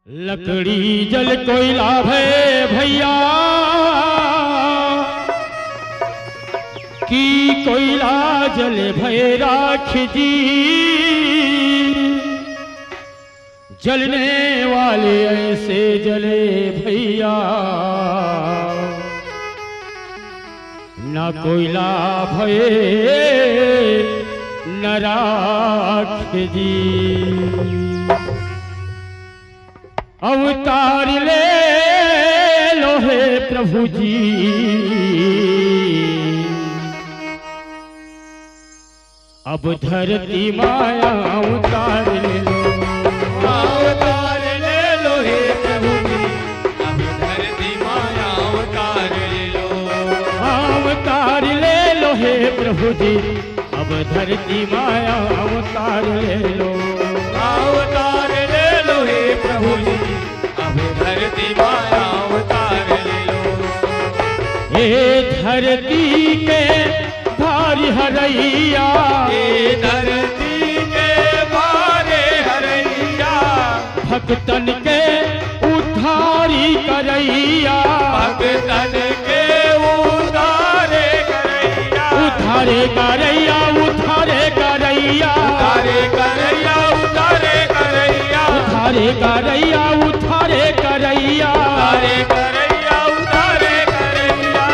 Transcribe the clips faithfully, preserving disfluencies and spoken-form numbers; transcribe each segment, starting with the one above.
लकड़ी जल कोइला भय भैया, कि कोइला जल भय राख जी। जलने वाले ऐसे जले भैया, ना कोइला भय न राख जी। अवतार ले लो हे प्रभु जी, अब धरती माया अवतार ले लो। अवतार ले लो हे प्रभु जी, अब धरती माया अवतार ले लो। अवतार ले लो हे प्रभु जी, अब धरती माया अवतार ले लो। अवतार ले लो हे प्रभु जी, अब धरती माया अवतार ले लो। हे धरती के भार हरैया, हे धरती के भार हरैया, भक्तन के उद्धारी करैया, भक्तन के उद्धार करैया, उद्धार करैया, उद्धार करैया, उद्धार करैया, उद्धार करैया, उद्धार करैया, उद्धार करैया, उद्धार करैया, उद्धार करैया।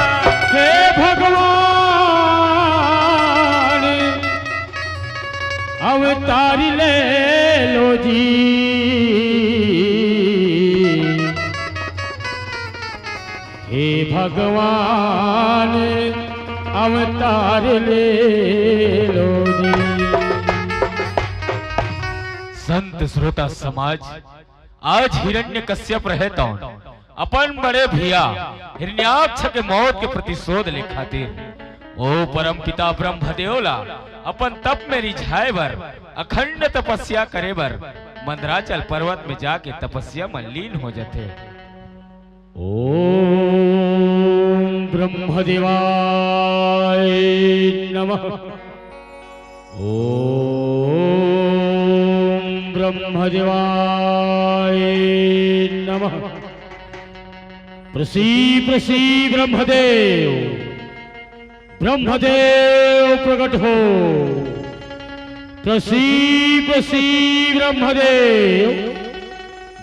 हे भगवान, अवतार ले लो जी, हे भगवान, अवतार ले लो जी। संत श्रोता समाज, आज हिरण्यकश्यप रहे तौन अपन बड़े भैया हिरण्याक्ष के मौत के प्रतिशोध ले खातिर ओ परमपिता ब्रह्मदेव ला अपन तप में रिझाए बर, अखंड तपस्या करे बर मंदराचल पर्वत में जाके तपस्या में लीन हो जथे। ओम ब्रह्मदेवाय नमः। ओम ब्रह्मदेवाय नमः। प्रसी प्रसी ब्रह्मदेव, ब्रह्मदेव प्रकट हो। प्रसी प्रसी ब्रह्मदेव,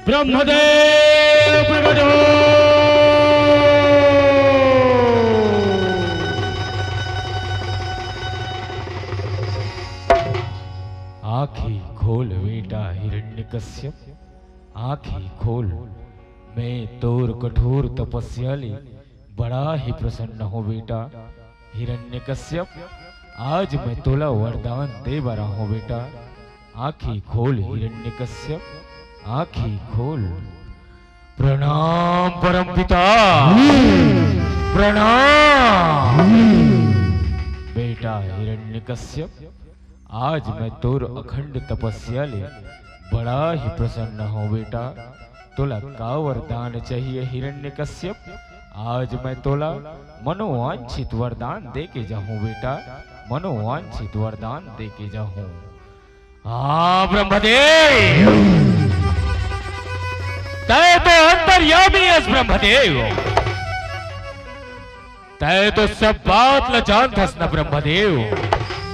ब्रह्मदेव प्रकट हो। आँखी खोल बेटा हिरण्यकश्यप, आँखी खोल। मैं तोर कठोर तपस्या ले बड़ा ही प्रसन्न हों बेटा। हिरण्यकश्यप, आज मैं तोला वरदान दे बर आहों बेटा। आँखी खोल हिरण्यकश्यप, आँखी खोल। प्रणाम परमपिता, प्रणाम। बेटा हिरण्यकश्यप, आज मैं तोर अखंड तपस्या ले बड़ा ही प्रसन्न हों बेटा। तोला का वरदान चाहिए हिरण्यकश्यप? आज मैं तोला मनोवांछित वरदान दे के जाहूं बेटा, मनोवांछित वरदान दे के जाहूं। हाँ ब्रह्मदेव, तय तो अंतर्यामी अस ब्रह्मदेव। तय तो सब बात ला जानथस न ब्रह्मदेव,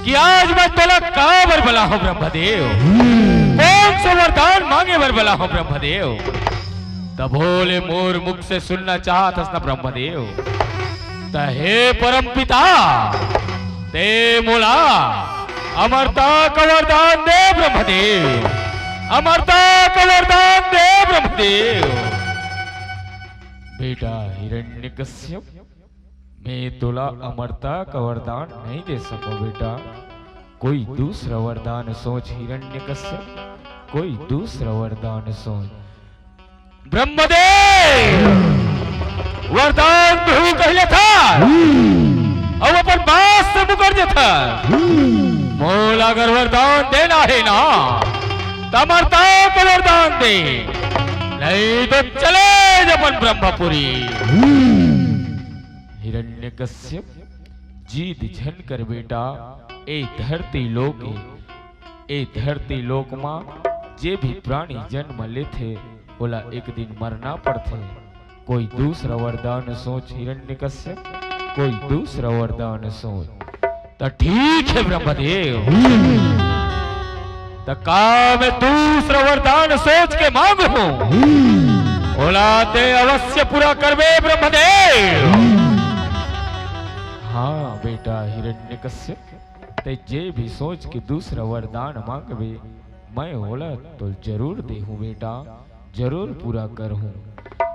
कि आज मैं तोला का बर बलाहों ब्रह्मदेव, कौन सा वरदान मांगे बर बलाहों ब्रह्मदेव। तभो ले मोर मुख से सुनना चाहथस न ब्रह्मदेव। त हे परमपिता, ते मोला अमरता का वरदान दे ब्रह्मदेव, अमरता का वरदान दे ब्रह्मदेव। बेटा हिरण्यकश्यप, मैं तोला अमरता का वरदान नहीं दे सकों बेटा। कोई दूसरा वरदान सोच हिरण्यकश्यप, कोई दूसरा वरदान सोच। ब्रह्मदेव, वरदान तू कह लेथा, अउ अपन बात से मुकर जेथा। मोला अगर वरदान देना हे ना, त अमरता का वरदान दे, नहीं तो चले जा अपन ब्रह्मपुरी। हिरण्यकश्यप, जिद झन कर बेटा, ए धरती लोक, ए धरती लोक मा जे भी प्राणी जन्म लेथे, ओला एक दिन मरना पड़थे। कोई दूसरा वरदान सोच हिरण्यकश्यप, कोई दूसरा वरदान सोच। त ठीक हे ब्रह्मदेव, त का मैं दूसरा वरदान सोच के मांगहूं? ओला ते अवश्य पूरा करबे ब्रह्मदेव। हां बेटा हिरण्यकश्यप, ते जे भी सोच के दूसरा वरदान मांगबे, मैं ओला तो जरूर देहूं बेटा, जरूर पूरा करहूं।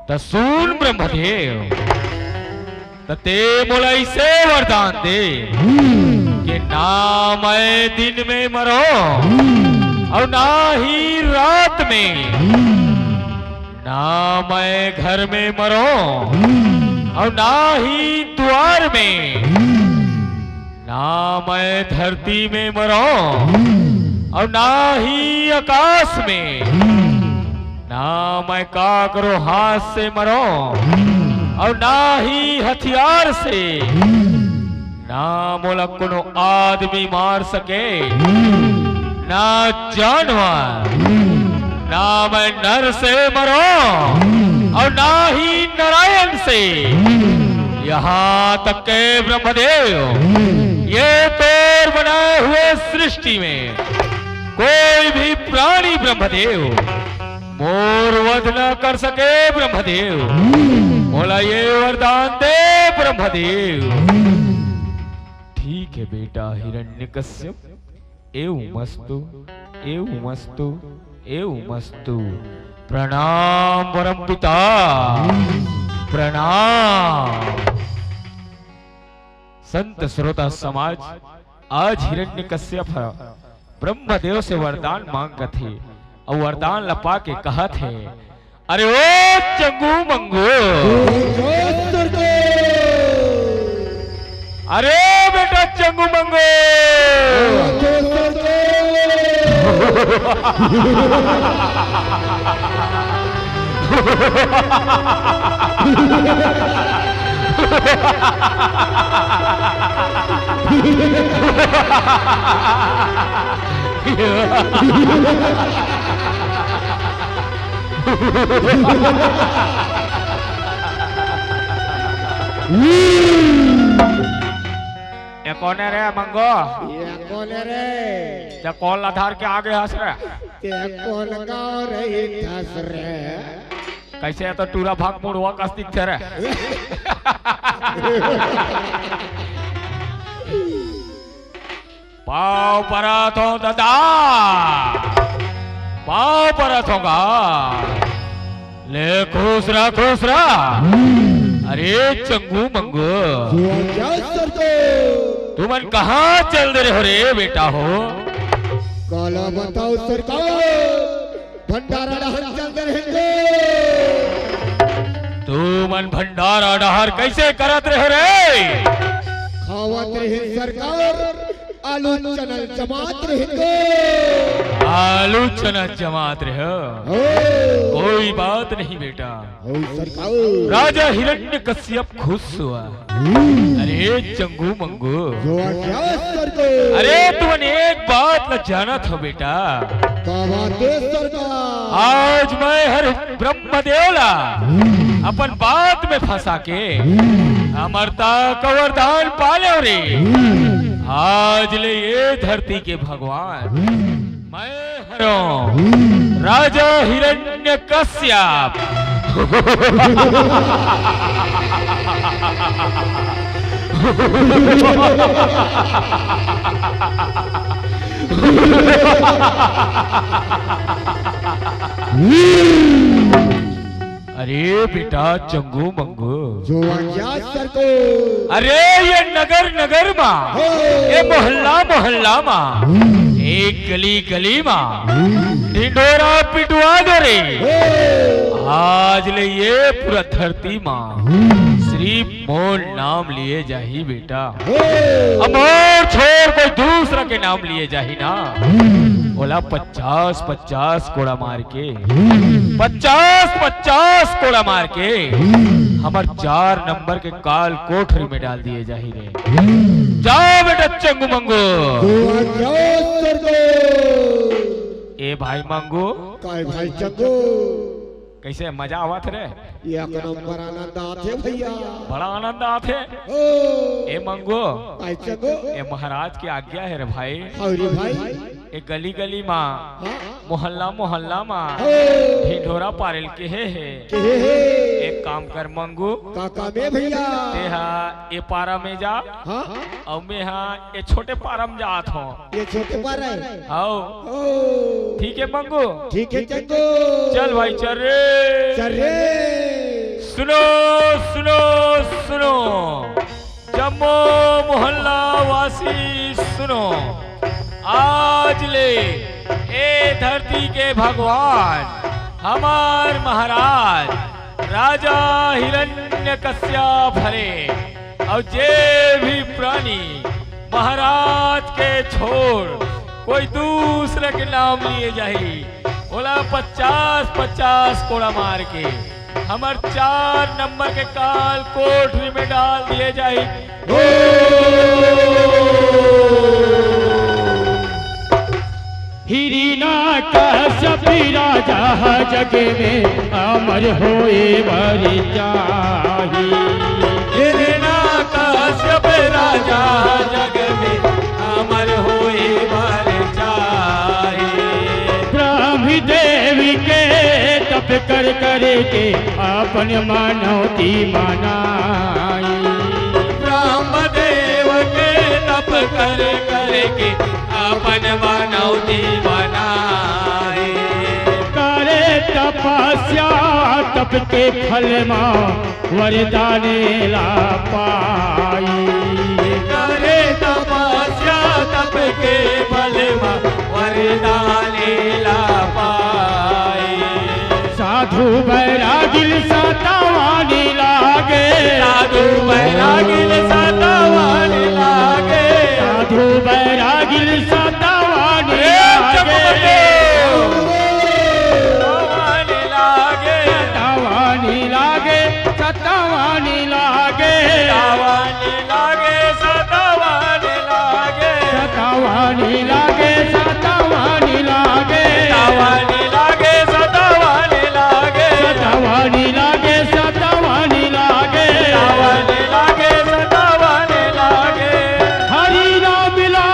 त सुन ब्रह्मदेव, त ते मोला अइसे वरदान दे कि ना मैं दिन में मरों अउ ना ही रात में, ना मैं घर में मरों अउ ना ही द्वार में, ना मैं धरती में मरों अउ ना ही आकाश में, ना मैं काकरो हाथ से मरों अउ ना ही हथियार से, ना मोला कोनो आदमी मार सके, ना जानवर, ना मैं नर से मरों अउ ना ही नारायण से। यहां तक के ब्रह्मदेव, ये तोर बनाए हुए सृष्टि में कोई भी प्राणी ब्रह्मदेव मोर वध न कर सके ब्रह्मदेव। मोला ये वरदान दे ब्रह्मदेव। ठीक हे बेटा हिरण्यकश्यप, एवमस्तु, एवमस्तु, एवमस्तु। प्रणाम परम पिता, प्रणाम। संत श्रोता समाज, आज हिरण्यकश्यप ह ब्रह्मदेव से वरदान मांगत हे अउ वरदान ल पाके कहत हे, अरे ओ चंगू मंगू, अरे बेटा चंगू मंगू, ये कोन हे रे मंगू? ये कोन हे रे? ते कोन ला धर के आगे हस रे? ते कोन गाँव रहिथस रे? कइसे हे तो टूरा भाग मुड़वा कस दिखथे रे। पाँव परत हों ददा, पाँव परत हों गा। ले खुश रह, खुश रह। अरे चंगू मंगू, तुमन कहाँ चल दे रहे हो रे बेटा हो? काला बताओ सरकार, भंडारा डहर चल दे रहे थे। तुमन भंडारा डहर कइसे करत रहे रे? खावत रहे सरकार, आलू चना जमात रहे थे। आलू चना जमात रहे हो? हो। कोई बात नहीं बेटा। हो सरकार। राजा हिरण्यकश्यप खुश हुआ। अरे चंगू मंगू, अरे तुमन एक बात ला जानत हो बेटा, का बात हे सरकार? आज मैं हर ब्रह्मदेव ला अपन बात में फंसा के अमरता का वरदान पा लेव रे। आज ले ये धरती के भगवान मैं हरों राजा हिरण्यकश्यप। अरे बेटा चंगू मंगू, जो आज्ञा सरकार। अरे ये नगर नगर मा, हो। ये मोहल्ला मोहल्ला मा, हम्म। ये गली गली मा, हम्म। ढिंढोरा पिटवा दो रे। हो। आज ले ये पूरा धरती मा, हम्म। सिर्फ मोर नाम लिए जाही बेटा। हो। अब मोर छोड़ कोई दूसरा के नाम लिए जाही ना, हम्म। ओला पचास पचास कोड़ा मार के, हम्म। पचास पचास कोड़ा मार के, हम्म। हमर चार नंबर के काल कोठरी में डाल दिए जाही रे। हम्म। जा बेटा चंगू मंगू। ए भाई मंगू। काय भाई चंगू? कइसे मजा आवत रे? एक नंबर आनंद आथे भैया। बड़ा आनंद आथे। ओ। ए मंगू। काय चंगू? ए महाराज के आज्ञा हे रे भाई। हव रे भाई। ए गली गली मा, हाँ। मोहल्ला मोहल्ला मा, हो। ढिंढोरा पारेल केहे हे। केहे हे। एक काम कर मंगू। का काम हे भैया? तेहा ए पारा में जा। हाँ। अउ मेहा ए छोटे पारा में जात हों। ए छोटे पारा हे। हव। ओ। ठीक हे मंगू। ठीक हे चंगू। चल भाई चल रे। चल रे। सुनो, सुनो, सुनो। जम्मो मोहल्ला वासी सुनो, आज ले ए धरती के भगवान हमर महाराज राजा हिरण्यकश्यप हरे, अउ जे भी प्राणी महाराज के छोड़ कोई दूसरे के नाम लिए जाही, ओला पचास पचास कोड़ा मार के हमर चार नंबर के काल कोठरी में डाल दिए जाही। हिरण्यकश्यप राजा जग में अमर होए बर चाही। हिरण्यकश्यप राजा जग में अमर होए बर चाही। ब्रह्मदेव के तप कर कर के अपन मनौती मनाई। ब्रह्मदेव के तप कर कर के अपन मनौती मनाई। करे तपस्या तप के फल मा वरदान ला पाई। करे तपस्या तप के फल मा वरदान ला पाई। साधु बैरागिल सतावानी लागे। साधु बैरागिल सतावानी लागे। साधु बैरागिल सतावानी ए लागे। चकमके। सतावानी लागे। सतावानी लागे। सतावानी लागे। सतावानी लागे। सतावानी लागे। सतावानी लागे। सतावानी लागे। सतावानी लागे। सतावानी लागे। सतावानी लागे। सतावानी लागे। सतावानी लागे। सतावानी लागे। हरि राम मिला।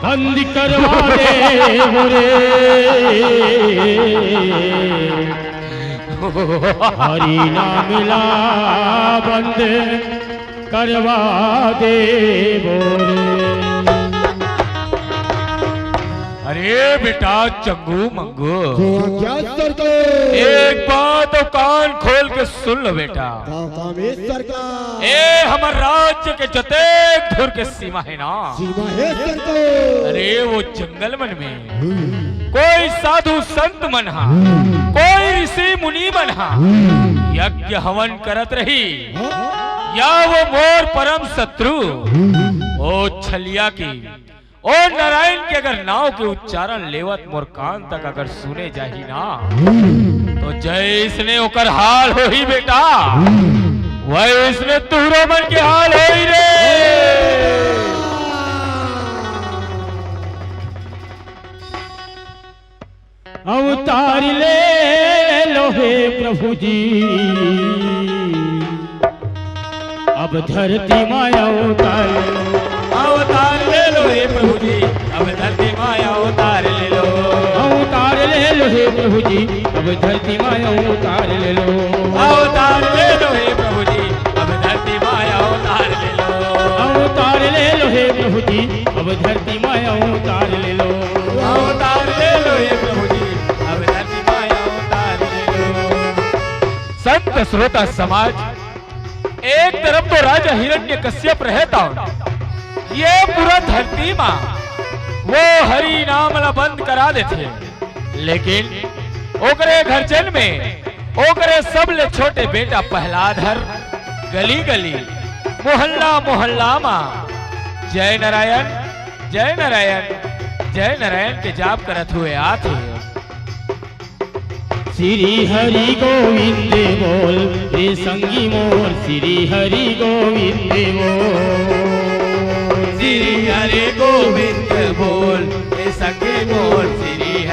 बंद करवा दे रे। हरि नाम ला बंद करवा देबो रे। अरे बेटा चंगू मंगू, जो आज्ञा सरकार। एक बात अउ कान खोल के सुन लो बेटा। का काम हे सरकार? ए हमर राज्य के जतेक धुर के सीमा हे ना, सीमा हे सरकार। अरे वो जंगल मन में हम्म। कोई साधु संत मन हा, हम्म। कोई ऋषि मुनि मन हा, हम्म। यज्ञ हवन करत रही, हाँ। या वो मोर परम शत्रु, हम्म। ओ छलिया की, ओ नारायण के अगर नाव के उच्चारण लेवत मोर कान तक अगर सुने जाही ना, हम्म। तो जैसने ओकर हाल होही बेटा, हम्म। वैसने तुहरो मन के हाल होही रे। अवतार ले लो हे प्रभु जी, अब धरती मा अवतार। अवतार ले लो हे प्रभु जी, अब धरती मा अवतार ले लो। अवतार ले लो हे प्रभु जी, अब धरती मा अवतार ले लो। अवतार ले लो हे प्रभु जी, अब धरती मा अवतार ले लो। अवतार ले लो हे प्रभु जी, अब धरती मा अवतार ले लो। अवतार ले लो हे प्रभु जी, अब धरती मा अवतार ले लो। संत श्रोता समाज, एक तरफ तो राजा हिरण्यकश्यप रहत हे, ये पूरा धरती मा वो हरि नाम ला बंद करा देथे, लेकिन ओकरे घरजन में ओकरे सबले छोटे बेटा प्रहलाद हर गली गली, मोहल्ला मोहल्ला मा जय नारायण, जय नारायण, जय नारायण के जाप करत हुए आथे। श्री हरि गोविंद बोल रे संगी मोर, श्री हरि गोविंद बोल। श्री हरि गोविंद बोल रे संगी मोर, श्री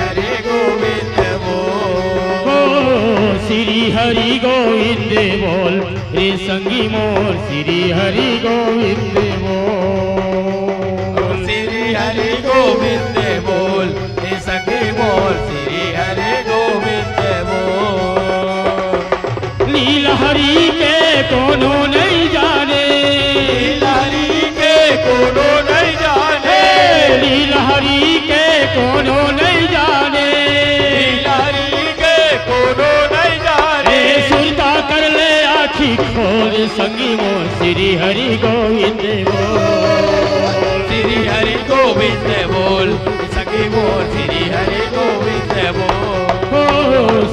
संगी मोर श्री हरि गोविंद बोल। श्री हरि गोविंद बोल, ए संगी मोर श्री हरि गोविंद बोल। लीला हरि के कोनो नहीं जाने, लीला हरि के कोनो नहीं जाने, लीला हरि के कोनो नहीं जाने, लीला हरि के कोनो नहीं जाने। ए सुरता कर ले आँखी खोल, संगी मोर श्री हरि गोविंद बोल। श्री हरि गोविंद बोल, संगी मोर श्री हरि गोविंद बोल। हो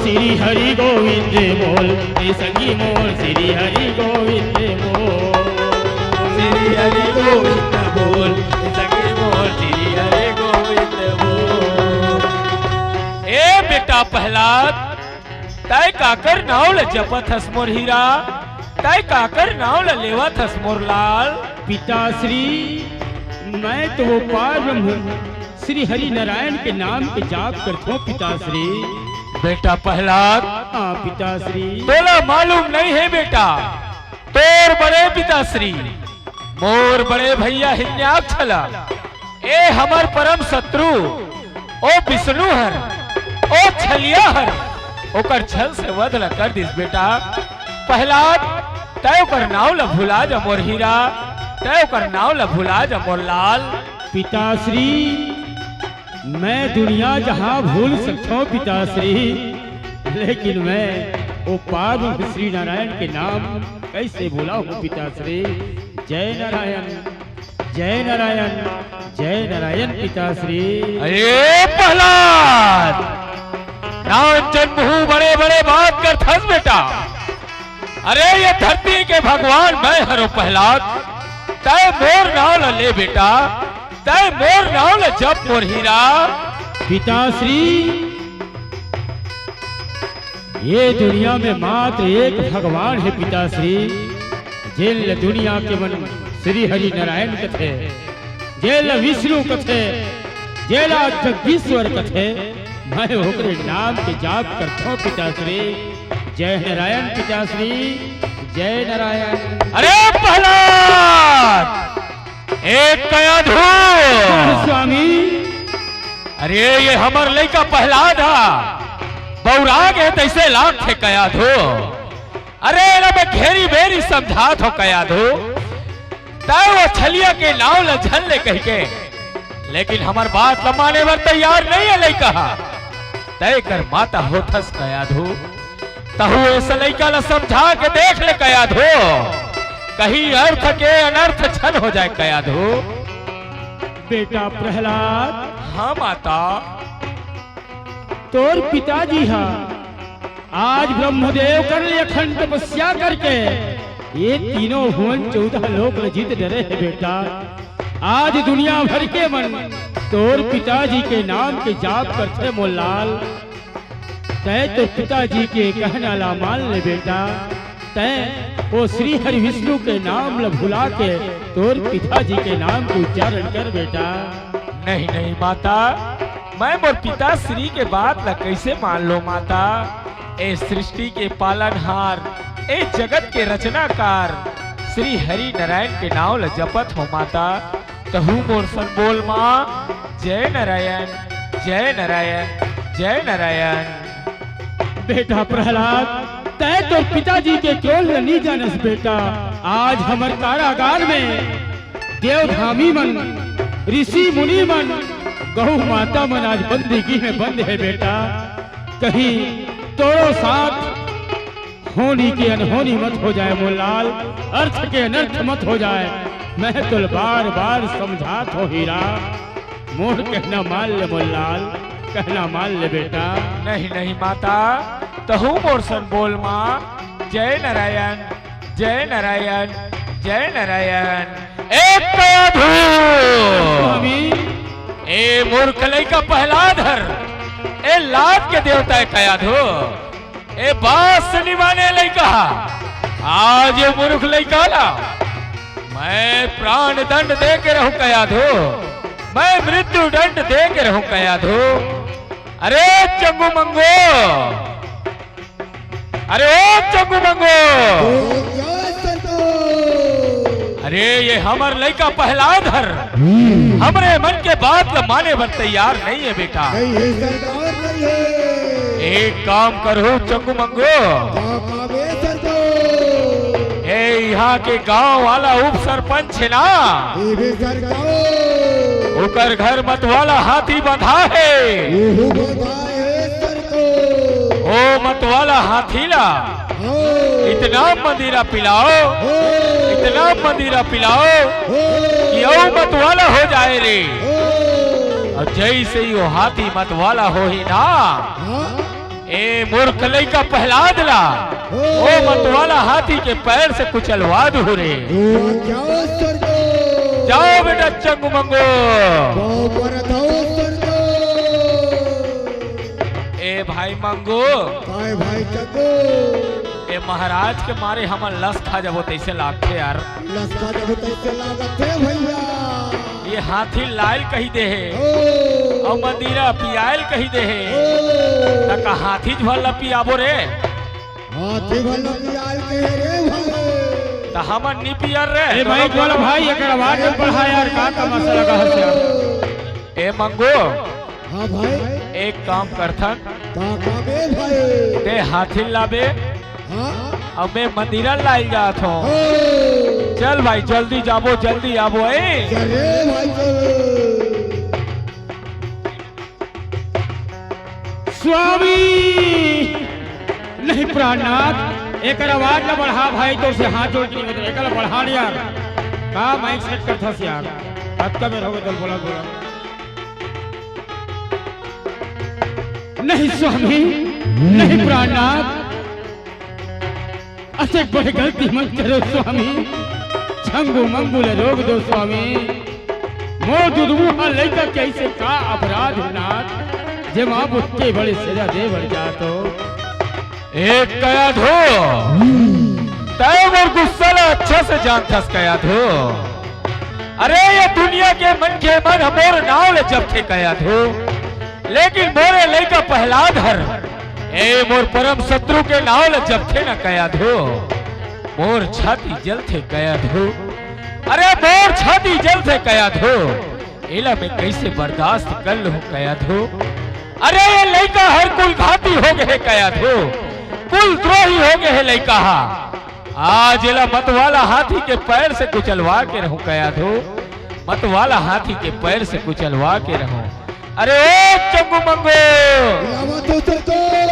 श्री हरि गोविंद बोल, ए संगी मोर श्री हरि गोविंद बोल। श्री हरि गोविंद बोल, ए संगी मोर श्री हरि गोविंद बोल। ए बेटा प्रहलाद, तैं काकर नाव ल जपत हस मोर हीरा? तैं काकर नाव ल लेवत हस मोर लाल? पिताश्री, मैं तो वो पार ब्रह्म श्री हरि नारायण के नाम के जाप करथों पिताश्री। बेटा प्रहलाद, हाँ पिताश्री। तोला मालूम नहीं है बेटा, तोर बड़े पिताश्री मोर बड़े भैया हिरण्याक्ष ला, ए हमर परम शत्रु, ओ विष्णु हर, ओ छलिया हर, ओकर छल से वध ला कर दिस बेटा। प्रहलाद, तैं ओकर नाव ला भुला जा मोर हीरा, तैं ओकर नाव ला भुला जा मोर लाल। पिताश्री, मैं दुनिया जहां भूल सकथों पिताश्री, लेकिन मैं वो पावन श्री नारायण के नाम कैसे भुलाऊं पिताश्री? जय नारायण, जय नारायण, जय नारायण पिताश्री। अरे प्रहलाद, नान जन मुहूं बड़े बड़े बात करथस बेटा। अरे ये धरती के भगवान मैं हरों प्रहलाद, तैं मोर नाव ल ले बेटा, तैं मोर नाव ल जप मोर हीरा। पिताश्री, ये दुनिया में मात्र एक भगवान है पिताश्री, जेन ल दुनिया के मन श्री हरि नारायण कथे, जेन ल विष्णु कथे, जेन ल जगदीश्वर कथे, मैं ओकरे नाम के जाप करथों पिताश्री। जय नारायण पिताश्री, जय नारायण। अरे प्रहलाद, ए कयाधू। स्वामी। अरे ये हमर लइका प्रहलाद हा, बौरा गे तइसे लागथे कयाधू। अरे एला मैं घेरी बेरी समझात हों कयाधू, तैं वो छलिया के नाव ल झन ले कहिके, लेकिन हमर बात ल माने बर तैयार नहीं है लइका हा। तैं एकर माता होथस कयाधू, तहू ऐसा लइका ल समझा के देख ले कयाधू, कहीं अर्थ के अनर्थ झन हो जाए कयाधू। बेटा प्रहलाद। हाँ माता। तोर पिताजी हा आज ब्रह्मदेव कर ले अखंड तपस्या करके ये तीनों भुवन चौदह लोक ल जीत डरे हे बेटा। आज दुनिया भर के मन तोर पिताजी के नाम के जाप करथे मोर लाल। तैं तो पिताजी के कहना ला मान ले बेटा। तैं ओ श्री हरि विष्णु के नाम ल भुला के तोर पिताजी के नाम के उच्चारण कर बेटा। नहीं, नहीं माता, मैं मोर पिताश्री के बात ल कइसे मान लों माता? ए सृष्टि के पालनहार, ए जगत के रचनाकार श्री हरि नारायण के नाव ल जपत हों माता। तहू मोर सन बोल माँ, जय नारायण, जय नारायण, जय नारायण। बेटा प्रहलाद, तैं तोर पिताजी के क्रोध ल नी जानस बेटा। आज हमर कारागार में देवधामी मन, ऋषि मुनि मन, गौ माता मन आज बंदगी में बंद हे बेटा। कहीं तोरो साथ होनी के अनहोनी मत हो जाए मोर लाल, अर्थ के अनर्थ मत हो जाए। मैं तोल बार बार समझात हों हीरा, मोर कहना मान ले मोर लाल, कहना मान ले बेटा। नहीं, नहीं माता, तहू मोर सन बोल माँ, जय नारायण, जय नारायण, जय नारायण। ए कयाधू! स्वामी। ए मूर्ख लइका प्रहलाद हर, ए लाद के देवता ए कयाधू। ए बात नी माने लइका हा। आज ये मूर्ख लइका ला मैं प्राण दंड दे के रहूं कयाधू, मैं मृत्यु दंड दे के रहूं कयाधू। अरे चंगू मंगू, अरे ओ चंगू मंगू, अरे, ये हमर लइका प्रहलाद हर हमरे मन के बात ल माने बर तैयार नहीं है बेटा। नहीं है सरकार, नहीं है। एक काम करहू चंगू मंगू। का काम है सरकार? ए, यहाँ के गांव वाला उप सरपंच है ना, ये भी सरकार। ओकर घर मतवाला हाथी बंधा है। वो बंधा है सरकार। ओ मतवाला हाथी ला इतना मदिरा पिलाओ, इतना मदिरा पिलाओ कि अउ मतवाला हो जाए रे। अउ जइसे ही वो हाथी मतवाला होही ना, ए मूर्ख लइका प्रहलाद ला ओ मतवाला हाथी के पैर से कुचलवा दूहू रे। जाओ बेटा चंगू मंगू। ए भाई मंगू। काय भाई चंदू? ए महाराज के मारे हमन लस खा जाबो तइसे लागथे यार। लस खा जाबो तइसे लागथे भइया। ये हाथी लायल कहि दे हे। ओ। अउ मदिरा पियायल कहि दे हे। ओ। त का हाथी झन ल पियाबो रे? हाथी झन ल पियायल कहे रे भाई। त हमन नी पियर रे। ए माइक वाला भाई, एकर आवाज मत बढ़ा यार, का तमाशा लगा हस यार। ए मंगू। हाँ भाई। एक काम करथन। का काम ए भाई? ते हाथी लाबे। हाँ। अउ मैं मदिरा लाय जात हों। हो। चल भाई, जल्दी जाबो, जल्दी आबो, ए। चल रे भाई, चल। स्वामी! नहीं प्राणनाथ, एकर आवाज ला बढ़ा भाई, तोर से हाथ जोड़ के निवेदन, एकर ला बढ़ा यार। का माइक सेट करथस यार? अतका बेर होगे तोला बोलत बोलत। नहीं स्वामी, नहीं प्राणनाथ, अतेक बड़े गलती मत करो स्वामी, चंगू मंगू ल रोक दो स्वामी। मोर दुधमुहा लइका के अइसे का अपराध हे नाथ, जेमा आप अतेक बड़े सजा दे बर जात हो। ए कयाधू, तैं मोर गुस्सा ला अच्छा से जानथस कयाधू। अरे ये दुनिया के मनखे मन ह मोर नाव ले जपथे कयाधू, लेकिन मोरे लइका प्रहलाद हर ए मोर परम शत्रु के नाव ल जपथे न कयाधू, मोर छाती जलथे कयाधू। अरे मोर छाती जलथे कयाधू, एला मैं कइसे बर्दाश्त कर लूं कयाधू। अरे ये लइका हर कुल घाती हो गे हे कयाधू, कुल द्रोही हो गे हे लइका हा। आज एला मतवाला हाथी के पैर से कुचलवा के रहूं कयाधू, मतवाला हाथी के पैर से कुचलवा के रहूं। अरे ओ चंगू मंगू, लावा तो सरकार।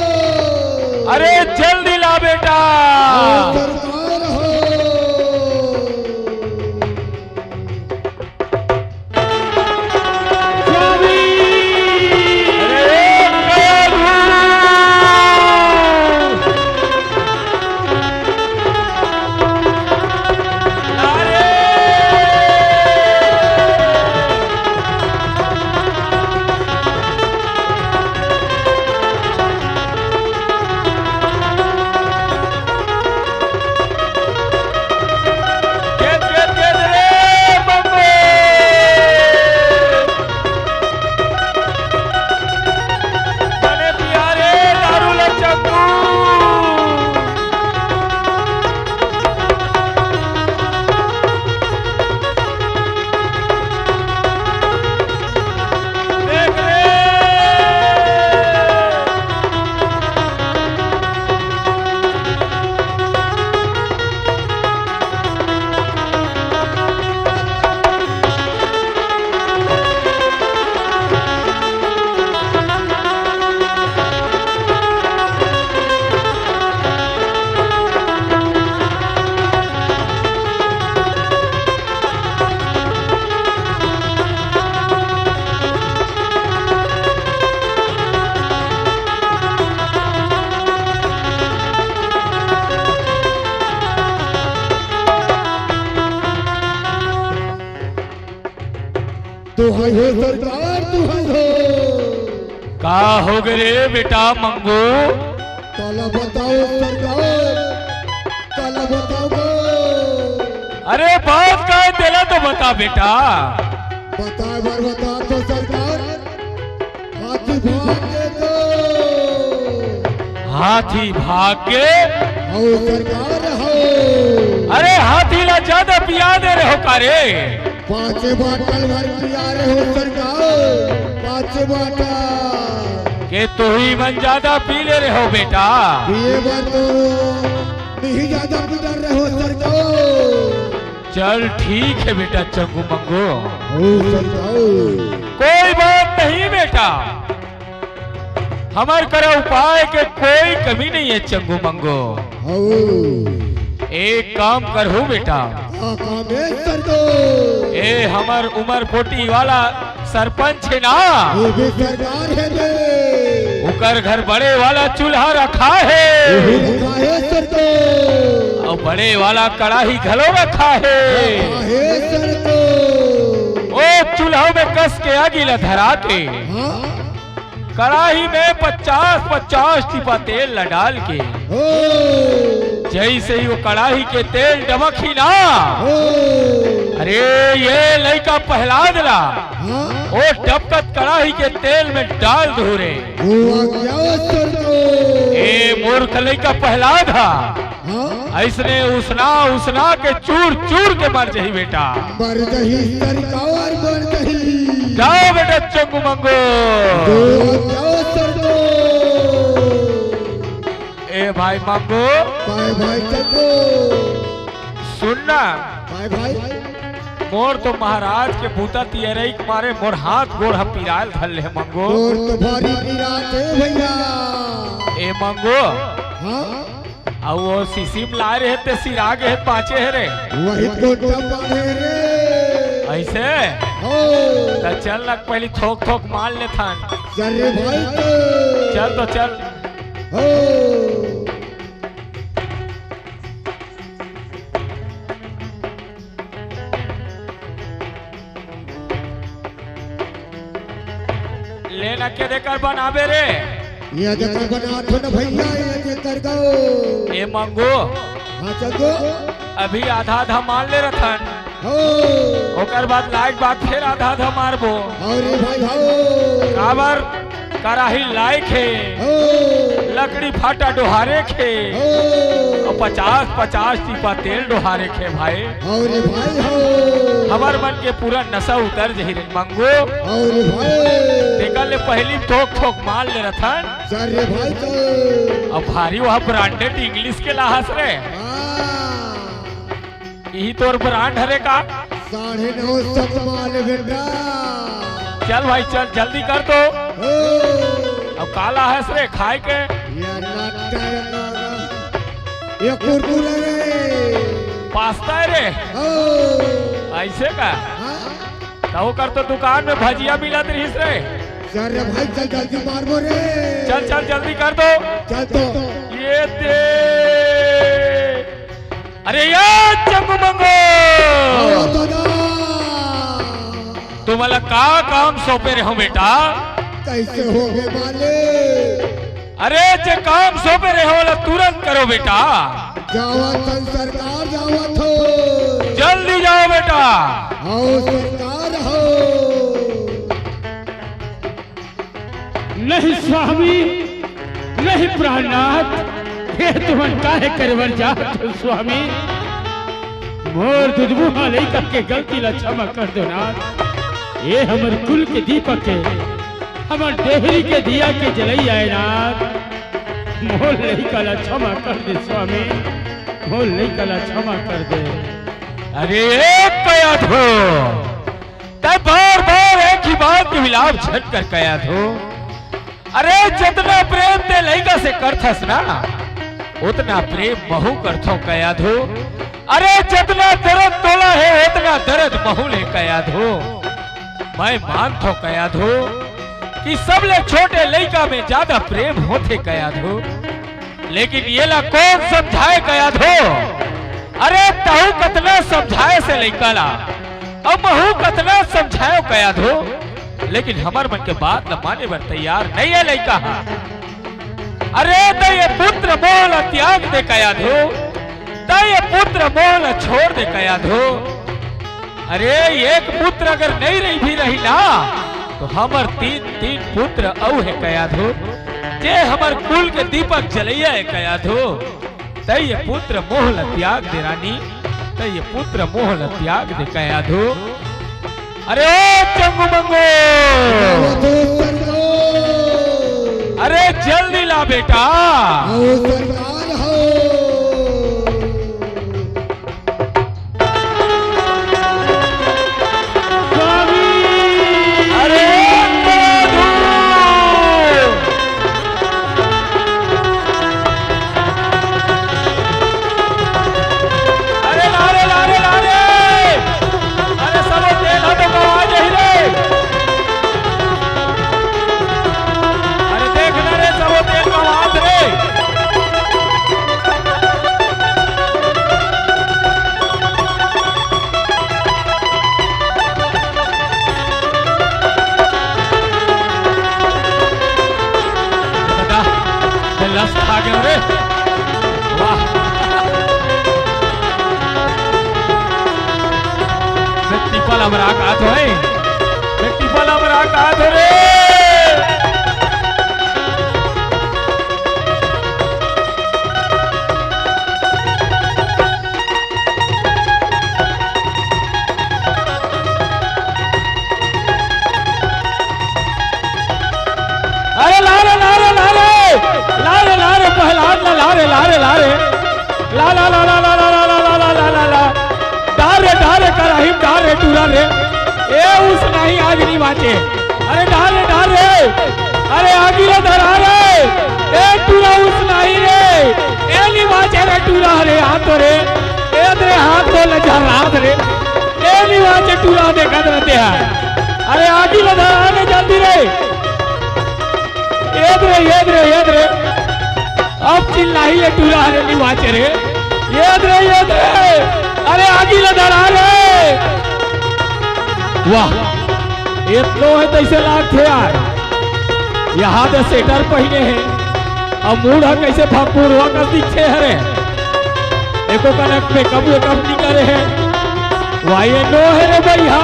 अरे जल्दी ला बेटा। ओ सरकार हो। स्वामी। अरे ओ कयाधू। अरे। खेद, खेद, खेद रे बम्बे। बने पिया रे दारू ल चंगू। देख रे। दुहाई हो सरकार, दुहाई हो। का हो गे रे बेटा मंगू? काला बताओ सरकार, काला बताओ। अरे बात का हे तेला तो बता बेटा। बताए बर बता तो सरकार, हाथी भाग गे तो। हाथी भाग गे? हव सरकार हव। अरे हाथी ला जादा पिया दे रहे हो का रे? पाँचे बाटल भर पिया रहे हो सरकार, पाँचे बाटल। के तुही मन जादा पी ले रहे हो बेटा? ये बार तो नहीं जादा पी डर रहे हो सरकार। चल ठीक है बेटा चंगू मंगू। हो सरकार। कोई बात नहीं बेटा, हमर करा उपाय के कोई कमी नहीं है चंगू मंगू। हो। एक काम करहू बेटा। का काम है सरकार? ए हमर उमर पोटी वाला सरपंच है ना, वो भी सरकार है बे। ओकर घर बड़े वाला चूल्हा रखा है। वो भी रखा है सरकार। अउ बड़े वाला कड़ाही घलो रखा है। रखा है सरकार। ओ चूल्हा में कस के आगी ला धरा के, हाँ। कड़ाही में पचास पचास टीपा तेल ला डाल के, ओ। जैसे ही वो कड़ाही के तेल डबकही ना, ओ। अरे ये लइका प्रहलाद ला, हाँ। ओ डबकत कड़ाही के तेल में डाल दू रे। वो क्या सरकार? ए मूर्ख लइका प्रहलाद हा। हाँ? अइसने उसना उसना के चूर चूर के मर जही बेटा। मर जही सरकार, मर जही। जाओ बेटा चंगू मंगू। दो जाओ सरकार। ए भाई मंगू। भाई, भाई चंगू। सुन ना। भाई, भाई। मोर तो महाराज के बूता तियरई के मारे मोर हाथ गोड़ ह पिरायल धर ले हे मंगू। मोर तो भारी पिरात हे भैया। ए मंगू। हाँ? अउ वो शीशी में लाए रहे ते सिरा गे हे, बाँचे हे रे। वही गोटा पाड़े रे। अइसे? हो। त चल न पहली थोक थोक मार लेथन। चल रे भाई तो। चल तो चल। हो। ले न के देकर बनाबे रे। ये देकर बनात हो न भैया, ये देकर गो। ए मंगू। हाँ चंगू। अभी आधा आधा मार ले रथन। हो। ओकर बाद लायक बात फिर आधा आधा मारबो। अरे भाई हो। काबर? कराही लायक हे, हो। लकड़ी फाटा डोहारे के हे, हो। अउ पचास पचास टीपा तेल डोहारे के हे भाई। अरे भाई हो। हमर मन के पूरा नशा उतर जही रे मंगू। अरे भाई। तेकर ले पहली थोक थोक मार ले रथन। चल रे भाई चल। अउ भारी वह branded English के लाहस रे। हाँ। इही तोर brand हरे का? साढ़े नौ सौ माल बेटा। चल भाई चल, जल्दी कर तो। ओ। अब का लाहस रे खाए के? ये नट्टा ये काला। ये कुरकुरे रे। पास्ता है रे। ओ। अइसे का? हाँ। त ओकर तो दुकान में भजिया मिलत रहिस रे। चल रे भाई, चल जल्दी मारबो रे। चल, चल, जल्दी कर दो। चल तो। ये दे। अरे यार, चंगू मंगू। आओ दादा। तुम्हारा का काम सौंपे रहे हो बेटा? कैसे हो गए मालिक? अरे, जे काम सौंपे रहे हो, ओला तुरंत करो बेटा। जावत हन सरकार, जावत हो। जल्दी जाओ बेटा। आओ सरकार हो। नहीं स्वामी, नहीं प्राणनाथ, ये तुमन काहे करे बर जात हो स्वामी? मोर दुधमुहा लइका के गलती ला क्षमा कर दो नाथ। ये हमर कुल के दीपक हे, हमर डेहरी के दिया के जलई आए नाथ। मोर लइका ला क्षमा कर दे स्वामी, मोर लइका ला क्षमा कर दे। अरे एक कयाधो, तैं बार बार एक ही बात के विलाप झन कर कयाधो। अरे जतना प्रेम तैं लइका से करथस ना, ओतना प्रेम महूँ करथों कयाधो। अरे जतना दरद तोला हे, ओतना दरद महूँ ले कयाधो। मैं मानथों कयाधो कि सबले छोटे लइका में जादा प्रेम होथे कयाधो। लेकिन येला कोन समझाए कयाधो? अरे तहूँ कतना समझाए से लइका ला, अउ महूँ कतना समझायो कयाधो, लेकिन हमर मन के बात ला माने बर तैयार नइ हे लइका हा। अरे तैं ये पुत्र मोह ला त्याग दे कयाधो, तैं ये पुत्र मोह ला छोड़ दे कयाधो। अरे एक पुत्र अगर नइ रही भी रही ना, तो हमर तीन तीन पुत्र अउ हे कयाधो, जे हमर कुल के दीपक जलइया हे कयाधो। तैं ये पुत्र मोह ला त्याग दे रानी, त ये पुत्र मोह ल त्याग दे कहे आधो। अरे ओ चंगू मंगू, अरे जल्दी ला बेटा। अरे प्रभु! अरे ला रे, ला रे, ला रे! अरे सबो तेल ह तो गवा जाही रे। अरे देख ना रे, सबो तेल गवात रे। दादा, मैं लस खा गया रे। वाह। मैं टिपल अमरा का तो है। मैं टिपल अमरा का तो रे। अरे ला रे, ला रे, ला रे। ला रे, ला रे, प्रहलाद ला, ला रे, ला रे, ला रे। ला, ला, ला, ला। डार रे, डार रे, कराही म डार रे, टूरा रे। ए, उस नाही आग नी बाचे। अरे डार रे, डार रे। अरे आगी ला धरा रे। ए टूरा उस नाही रे। ए नी बाचे रे टूरा रे, हाथ रे। ए दे हाथ को लजा रात रे। ए नी बाचे टूरा देखत रहते हैं। अरे आगी ला धरा रे जल्दी रे। एद रे, एद रे, एद रे। अब चिल्लाही ये टूरा रे नी बाचे रे। एद रे, एद रे। अरे आगी ला धरा रे। वाह। एतनो हे तइसे लागथे यार। यहाँ तो स्वेटर पहिने हे। अब मूड़ ह कइसे भकुरवा कस दिखथे हरे। एको कनक मेकअप वेकअप नी करे हे। वाह, ये नो हे रे भइया।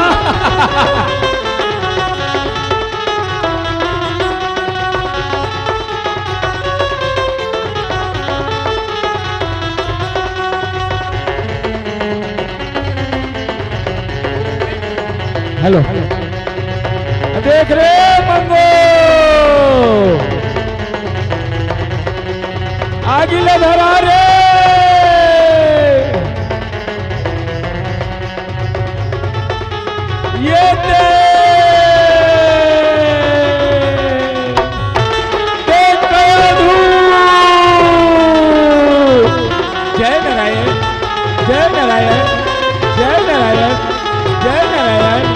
हेलो। देख रे मंगू, आगी ला धरा रे। ये ते, ते कया धू। जय नारायण, जय नारायण, जय नारायण, जय नारायण।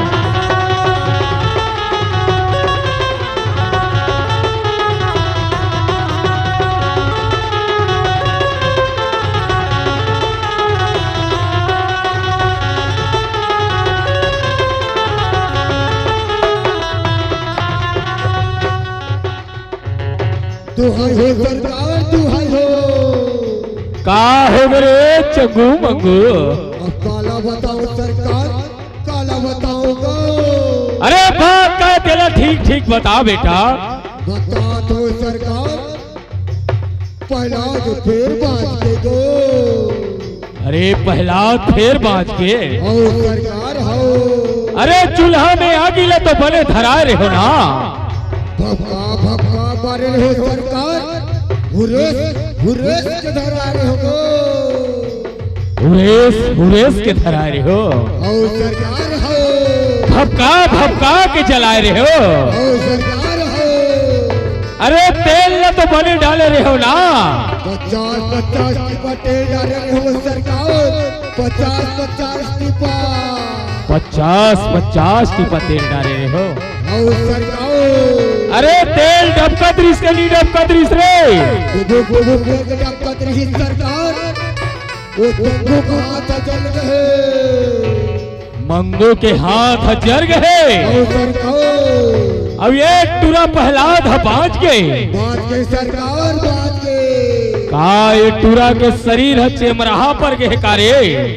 दुहाई हो सरकार, दुहाई हो। का हो गे रे चंगू मंगू? अब काला बताओ सरकार, काला बताओ गो। अरे बात का तेला ठीक ठीक बता बेटा। बता दो सरकार, पहला जो फेर बाज के गो। अरे प्रहलाद फेर बाँच गे। हव सरकार हव। अरे चूल्हा में आगी ला तो बने धराए रहे हो ना। भपका भपका मारे रहे सरकार। हुरेस हुरेस के धराए रहे हो। हुरेस हुरेस के धराए रहे हो। हव सरकार हव। भपका भपका के जलाए रहे हो। हव सरकार हव। अरे तेल ला तो बने डाले रहे हो ना। पचास पचास टीपा तेल डाले रहे हो सरकार, पचास पचास टीपा। पचास पचास टीपा तेल डाले रहे हो। हव सरकार। अरे तेल डबकत रिहिस के नी डबकत रिहिस रे। गुबुक गुबुक करके डबकत रिहिस सरकार। वो चंगू का हाथ जल गए। मंगू के हाथ ह जर गे हे। अउ सरकार। अब एक टूरा प्रहलाद ह बाँच गे। बाँच गे सरकार, बाँच गे। का ये टूरा के शरीर ह चेमराहा पर गे हे का रे?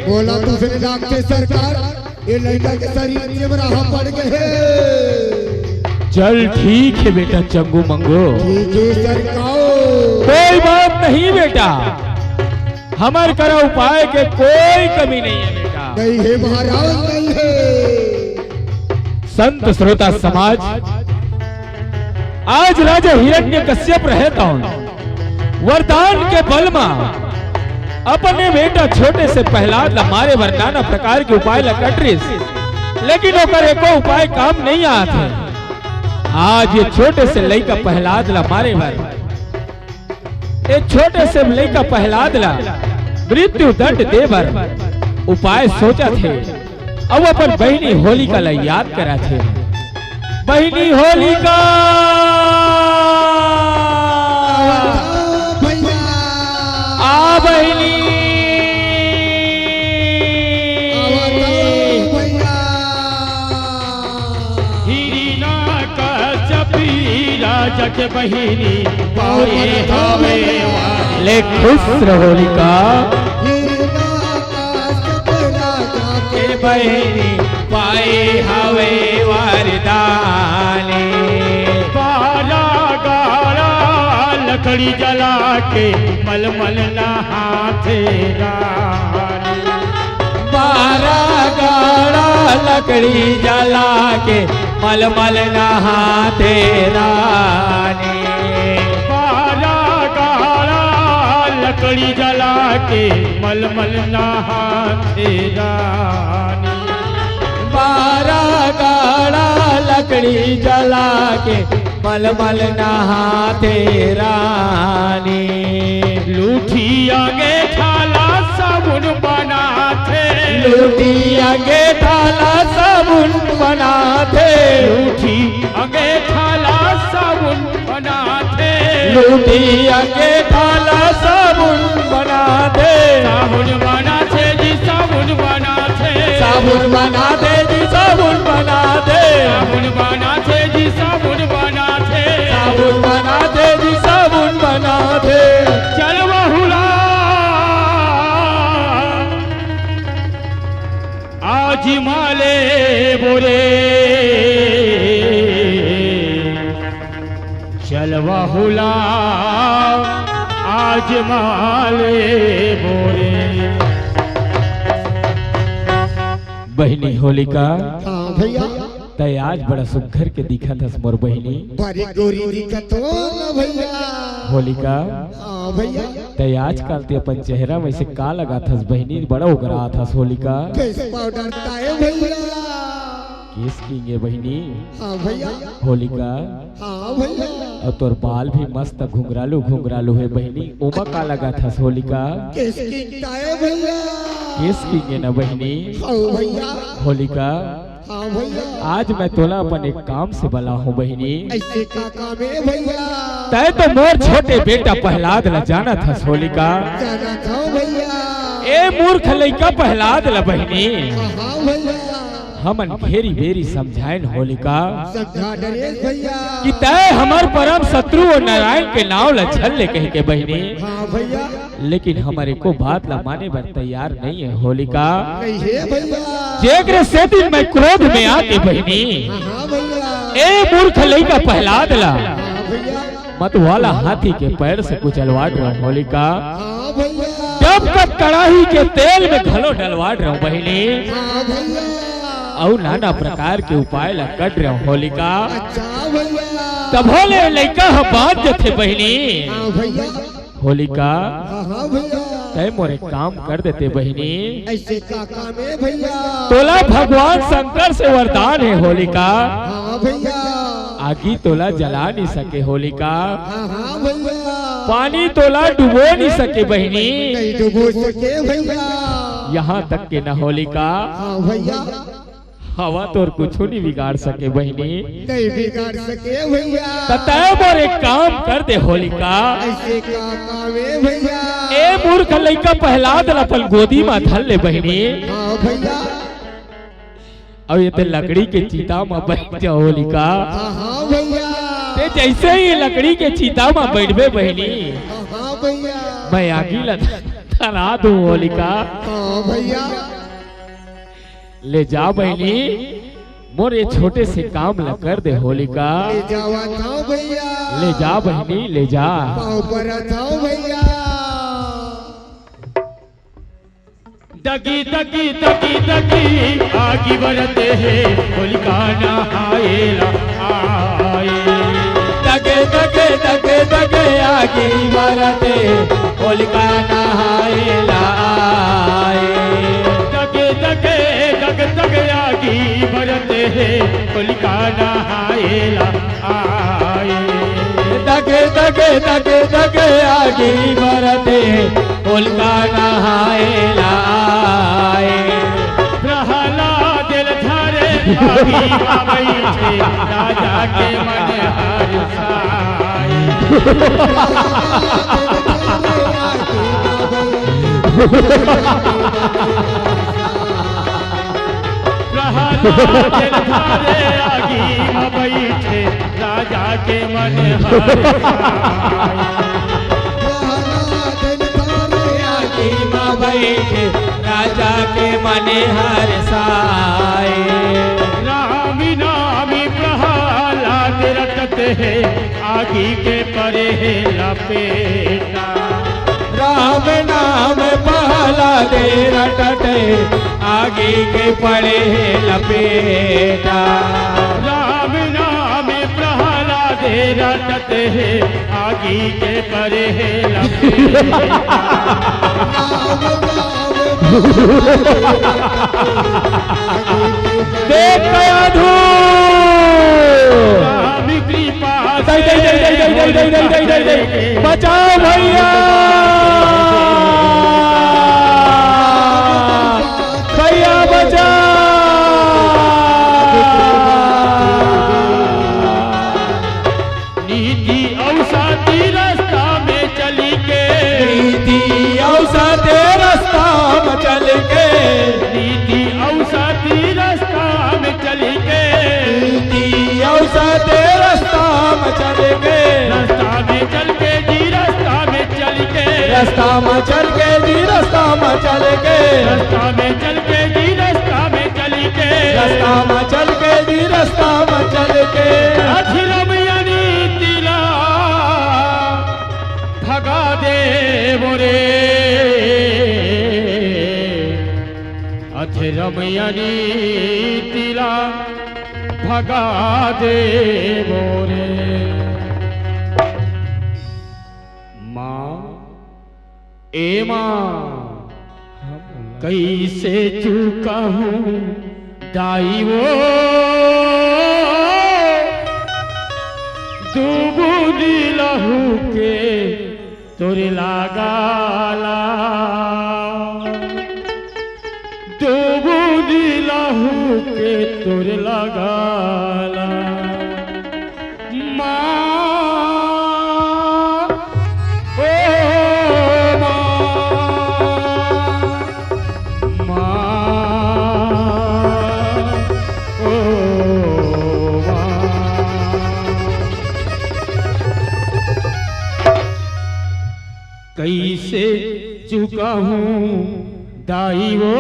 मोला तो अइसने लागथे सरकार, ये लइका के शरीर चेमराहा पर गे हे। चल ठीक हे बेटा चंगू मंगू। ठीक हे सरकार। कोई बात नहीं बेटा। हमर करा उपाय के कोई कमी नहीं है बेटा। नहीं है महाराज, नहीं है। संत श्रोता समाज, आज राजा हिरण्यकश्यप रहे तौन वरदान के बल मा अपने बेटा छोटे से प्रहलाद ला मारे बर नाना प्रकार के उपाय ला कटरिस, लेकिन ओकर एको उपाय काम नहीं आत हे। आज ये छोटे से लइका प्रहलाद ला मारे बर, ये छोटे से लइका प्रहलाद ला मृत्यु दंड दे बर उपाय सोचत हे, अउ अपन बहिनी होलिका ला याद करत हे। बहिनी होलिका, भैया। आ बहिनी। भैया। हिरण्यकश्यपी राजा के बहिनी पाए हवे। ले खुश रहो होलिका। हिरण्यकश्यप राजा के बहिनी पाए हवे वरदानी। बारह गाड़ा लकड़ी जला के मलमल नहाथे रानी। बारह गाड़ा लकड़ी जला के मलमल नहाथे रानी। बारह गाड़ा लकड़ी जला के मलमल नहाथे रानी। बारह गाड़ा लकड़ी जला के मलमल नहाथे रानी। लूठी अंगेठा ला साबुन बनाथे। लूठी अंगेठा ला साबुन बनाथे। लूठी अंगेठा ला साबुन बनाथे। लूठी अंगेठा ला साबुन बनाथे। साबुन बनाथे जी, साबुन बनाथे। साबुन बनाथे जी, साबुन बनाथे। साबुन बनाथे जी, साबुन बनाथे। साबुन बनाथे जी, साबुन बनाथे। चल बहुला आज माले बोरे। चल बहुला आज माले बोरे। बहिनी होलिका, हाँ भैया। तै आज बड़ा सुघर के दिखत हस मोर बहिनी। बड़ी गोरी दिखत हो ना भैया। होलिका, हाँ भैया। तै आजकल ते अपन चेहरा में से का लगात हस बहिनी, बड़ा उगरात हस होलिका। फेस पाउडर ताए भैया। केश किंग ए बहिनी। हाँ भैया। होलिका। हाँ भैया। अउ तोर बाल भी मस्त घुंघरालू घुंघरालू हे बहिनी, ओमा का लगात हस होलिका? केश किंग ताए भैया। केश किंग ए ना बहिनी। हाँ भैया। होलिका। हाँ भैया। आज मैं तोला अपन एक काम से बला हूँ बहिनी। ऐसे का काम हे भैया? तै तो मोर छोटे बेटा प्रहलाद ला जानत हस होलिका। जानत हूँ भैया। ए मूर्ख लइका प्रहलाद ला बहिनी। हाँ, हाँ भैया। हमन घेरी बेरी समझाएन होलिका। समझा डरेस भैया। कि तै हमर परम शत्रु अउ नारायण के नाव ला झन ले कहि के बहिनी। हाँ भैया। लेकिन हमर एको बात ला माने बर तैयार नहीं हे होलिका। नहीं हे भैया। जेकरे सेती मैं क्रोध में आके बहिनी, हाँ, हाँ भैया। ए मूर्ख लइका प्रहलाद ला, हाँ भैया। मत वाला हाथी के पैर से कुचलवात रहूं होलिका। हाँ भैया। जब तक कड़ाही के तेल में घलो डलवात रहूं बहिनी। हाँ भैया। अउ नाना प्रकार के उपाय ला कट रहूं होलिका। अच्छा भैया। तभो ले लइका ह बांच जथे बहिनी। हाँ भैया। होलिका, हाँ, हाँ भैया। तै मोर एक काम कर देते बहिनी। ऐसे का काम हे भैया? तोला भगवान शंकर से वरदान हे होलिका। हाँ भैया। आगी तोला जला नहीं सके होलिका। हाँ, हाँ भैया। पानी तोला डुबो नहीं सके बहिनी। नहीं डुबो सके भैया। यहाँ तक के न होलिका। हाँ भैया। हवा तोर कुछु नहीं बिगाड़ सके बहिनी। नहीं बिगाड़ सके भैया। त तै मोर एक काम कर दे होलिका। ऐसे का काम हे भैया? ए मूर्ख लइका प्रहलाद ला अपन गोदी मा धर ले बहिनी। हाँ भैया। अउ ये ते लकड़ी के चिता मा बैठ जा होलिका। हाँ, हाँ भैया। ते जैसे ही लकड़ी के चिता मा बैठबे बहिनी, हाँ, हाँ भैया। मैं आगी ला धरा दूं होलिका। हाँ भैया। ले जा बहिनी, मोर ये छोटे से काम ला कर दे होलिका। ले जावत हूँ भैया। ले जा बहिनी, ले जा। पाँव परत हूँ भैया। दगी दगी दगी दगी आगी बरत हे, होलिका नहाएला आए। दगे दगे दगे दगे आगी बरत हे, होलिका नहाएला आए। दगे दगे दग दग आगी बरत हे, होलिका नहाएला आए। दगे दगे दगे दगे आगी बरत हे, होलिका नहाएला आए। प्रहलाद ल धरे आगी म बइठे, राजा के मन हरसाए। प्रहलाद ल धरे आगी म बइठे, राजा के मन हरसाए। प्रहलाद ल धरे आगी म बइठे, राजा के मन हरसाए। राम नामी प्रहलाद रटत हे, आगी के परे हे लपेटा। राम नाम प्रहलाद रटत हे, आगी के परे हे लपेटा। राम नाम प्रहलाद रटत हे, आगी के परे हे लपेटा। देख कयाधू। राम कृपा दई, दई, दई, दई, दई, दई, दई, दई, दई, दई, दई। बचाओ भैया। भैया बचाओ। नीति अउ सती रस्ता में चली के। नीति अउ सती रस्ता में चली के। नीति अउ सती रस्ता में चली के। नीति अउ सती रस्ता में चली के। रस्ता में चल के जी, रस्ता में चल के। रस्ता में चल के जी, रस्ता में चल के। रस्ता में चल के जी, रस्ता में चल के। रस्ता में चल के जी, रस्ता में चल के। अधरम अनीति ला भगा देबो रे। अधरम अनीति ला भगा देबो रे। माँ, ए माँ, कइसे चुकाहूँ दाई वो दू बूंदी लहू के तोर लगाला। दू बूंदी लहू के तोर लगाला। माँ, ओ माँ, माँ, ओ माँ। कइसे चुकाहूँ दाई वो,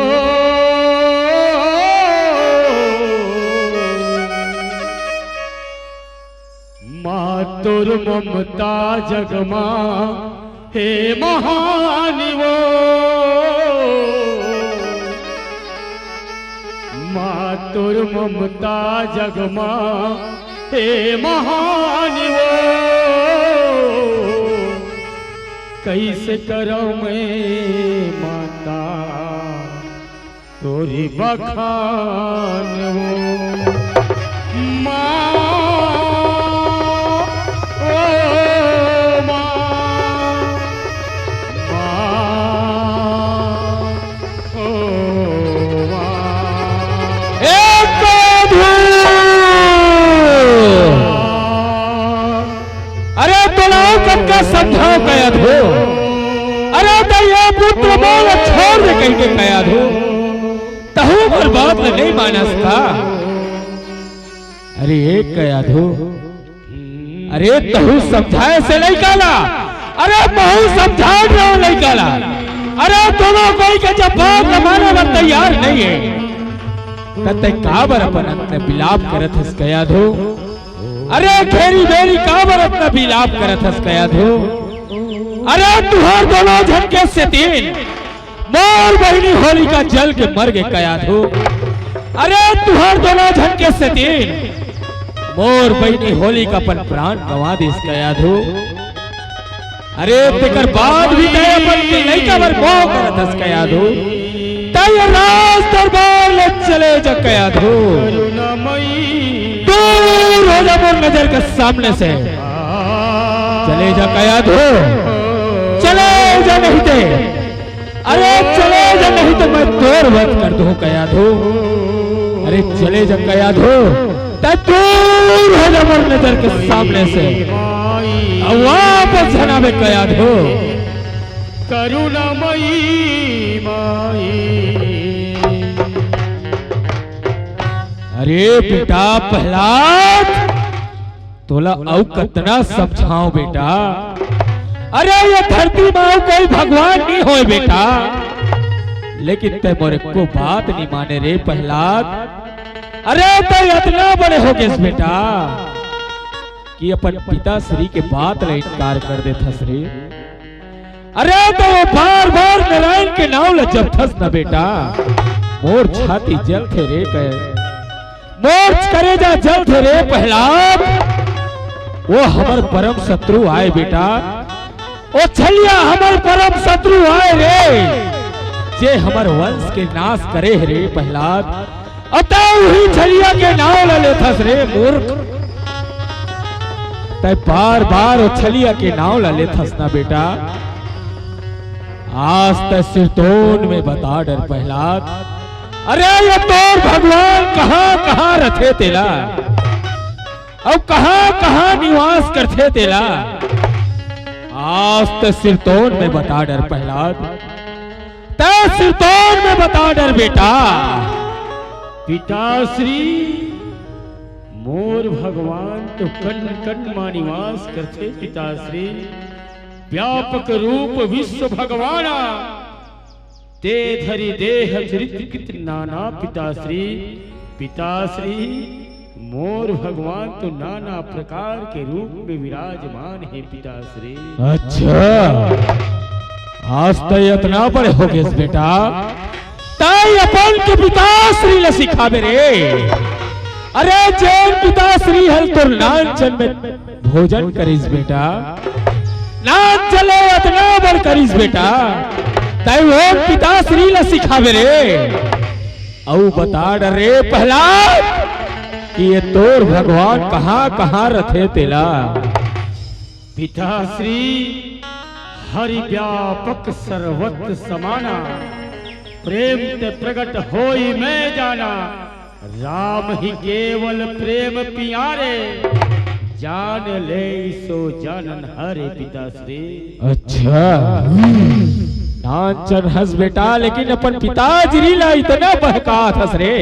माँ तोर ममता जग मा हे महान वो। माँ तोर ममता जग मा हे महान वो। कइसे करँव मैं माता तोरी बखान वो। माँ, ओ माँ, माँ, ओ माँ। ए प्रभु! अरे तोला कतका समझावँव कयाधू। अरे त ये पुत्र मोला छोड़ दे कहि के कयाधू। तहूँ मोर बात ल नइ मानस का? अरे ए कयाधू, अरे तहूँ समझाए हस लइका ला, अरे महूँ समझात रहेंव लइका ला। अरे दूनों कोई के जब बात ल माने बर तैयार नइ हे, त तैं काबर अपन अंत ले बिलाप करत हस कयाधू? अरे घेरी बेरी काबर अतना बिलाप करत हस कयाधू? अरे तुँहर दूनों झन के सेती मोर बहिनी होलिका जल के मर गे कयाधू। अरे तुहर दोनों झन के सेती मोर बहिनी होलिका अपन प्राण गंवा दिस कयाधू। अरे तेकर बाद भी तैं अपन के लइका बर मोह करत हस कयाधू। तैं ये राज दरबार ले चले जा कयाधू। दूर हो जा मोर नजर के सामने से। चले जा कयाधू, चले जा नहीं ते, अरे चले जा नहीं तो मैं तोर वध कर दूं कयाधू। अरे चले जा कयाधू, तैं दूर हो जा मोर नजर के सामने से। अब वापस झन आबे कयाधू। करुणामयी माई। अरे बेटा प्रहलाद, तोला अउ कतना समझाओं बेटा। अरे ये धरती म अउ कोई भगवान नहीं होय बेटा, लेकिन तैं मोर एको बात नहीं माने रे प्रहलाद। अरे तैं अतना बड़े हो गेस बेटा कि अपन पिताश्री के बात ला इनकार कर देथस रे। अरे तैं वो बार बार नारायण के नांव ला जपथस न बेटा, मोर छाती जलथे रे कहे। मोर करेजा जलथे रे प्रहलाद। वो हमर परम शत्रु आय बेटा, वो छलिया हमर परम शत्रु आय रे, जे हमर वंश के नाश करे हे रे प्रहलाद। अउ तैं उही छलिया के नांव ला लेथस रे मूर्ख। तैं बार बार वो छलिया के नांव ला लेथस ना बेटा। आज तैं सिरतोन में बता डर प्रहलाद। अरे ये तोर भगवान कहाँ कहाँ रथे तेला, अउ कहाँ कहाँ निवास करथे तेला। आज तैं सिरतोन में बता डर प्रहलाद, तैं सिरतोन में बता डर बेटा। पिताश्री, मोर भगवान तो कण कण मा निवास करथे पिताश्री। व्यापक रूप विश्व भगवाना, ते धरि देह धृत कृत नाना पिताश्री। पिताश्री, मोर भगवान तो नाना प्रकार के रूप में विराजमान हे पिताश्री। अच्छा, आज तैं अतना बड़े हो गेस बेटा, तैं अपन के पिताश्री ला सिखाबे रे। अरे जेन पिताश्री हर तोर नानचन में भोजन करिस बेटा, नानचन ले अतना बड़ करिस बेटा, तैं वो पिताश्री ला सिखाबे रे। अउ बता डर रे प्रहलाद कि ये तोर भगवान कहाँ कहाँ रथे तेला। पिताश्री, हरि व्यापक सर्वत्र समाना, प्रेम ते प्रगट होई मैं जाना, राम ही केवल प्रेम पियारे, जान ले सो जानन हरे पिताश्री। अच्छा, नानचन हस बेटा, लेकिन अपन पिताश्री ला इतना बहकात हस रे।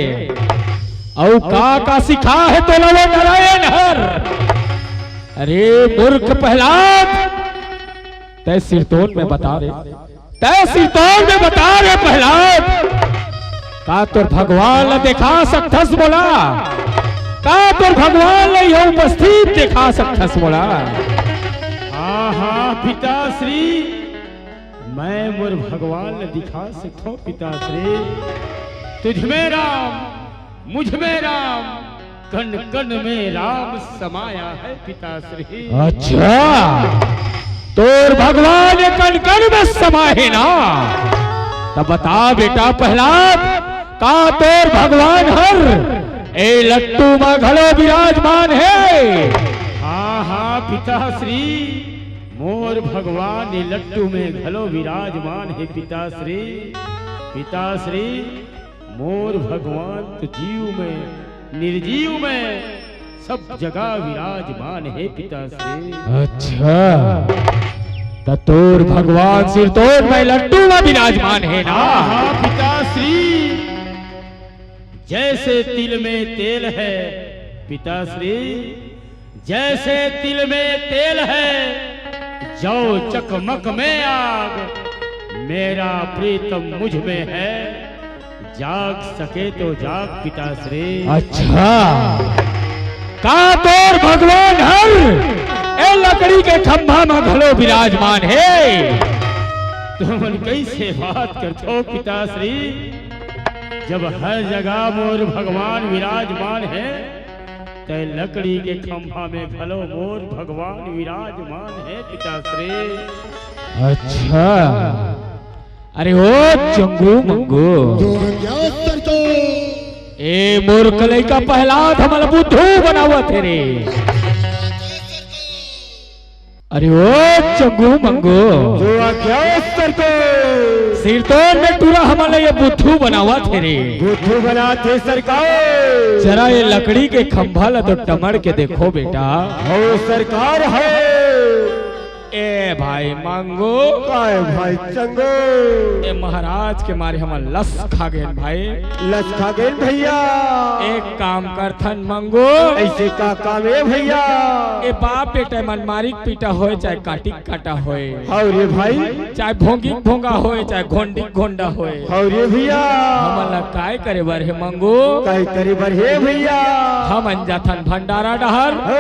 अउ का का सिखा हे तोला वो नारायण हर। अरे मूर्ख प्रहलाद, तैं सिरतोन में बता रे, तैं सिरतोन में बता रे प्रहलाद, का तोर भगवान ला देखा सकथस मोला? का तोर भगवान ला यहाँ उपस्थित देखा सकथस मोला? हाँ हाँ पिताश्री, मैं मोर भगवान ला दिखा सकथों पिताश्री। तुझ में राम, मुझ में राम, कण कण में राम समाया है पिताश्री। अच्छा, तोर भगवान ये कण कण में समाए हे ना? तब बता बेटा प्रहलाद, का तोर भगवान हर ए लट्टू मा घलो विराजमान हे? हाँ हाँ पिताश्री, मोर भगवान ये लट्टू में घलो विराजमान हे पिताश्री। पिताश्री, मोर भगवान तो जीव में, निर्जीव में, सब जगह विराजमान हे पिताश्री। अच्छा, त तोर भगवान सिरतोन में लट्टू में विराजमान हे ना? हाँ हाँ पिताश्री, जैसे तिल में तेल है पिताश्री, जैसे तिल में तेल है, जौ चकमक में आग, मेरा प्रीतम मुझ में है, जाग सके तो जाग पिताश्री। अच्छा, का तोर भगवान हर ए लकड़ी के खंभा म घलो विराजमान हे? तुमन कइसे बात करथो पिताश्री? जब हर जगह मोर भगवान विराजमान हे, तय लकड़ी के खंभा में घलो मोर भगवान विराजमान हे पिताश्री। अच्छा, अरे ओ चंगू मंगू, ए मोर कलई का प्रहलाद, हमला बुद्धू बनावत हे रे। अरे ओ चंगू मंगू, जो आ गया सरकार। सिरतोन में टूरा हमला ये बुद्धू बनावत हे रे। बुद्धू बनात हे सरकार। जरा ये लकड़ी के खंभा ला तो टमड़ के देखो बेटा। हो सरकार, हो। ए भाई मंगू। काय भाई चंगू? ए महाराज के मारे हमन लस खा गेन भाई। लस खा गेन भैया। एक काम करथन मंगू। अइसे का काम हे भैया? ए बाप बेटा मन मारिक पीटा होय चाहे काटिक काटा होय। हव रे भाई। चाहे भोंगिक भोंगा होय चाहे घोंडिक घोंडा होय। हव रे भैया। हमन ला काय करे बर हे मंगू? काय करे बर हे भैया? हमन जाथन भंडारा डहर। हो।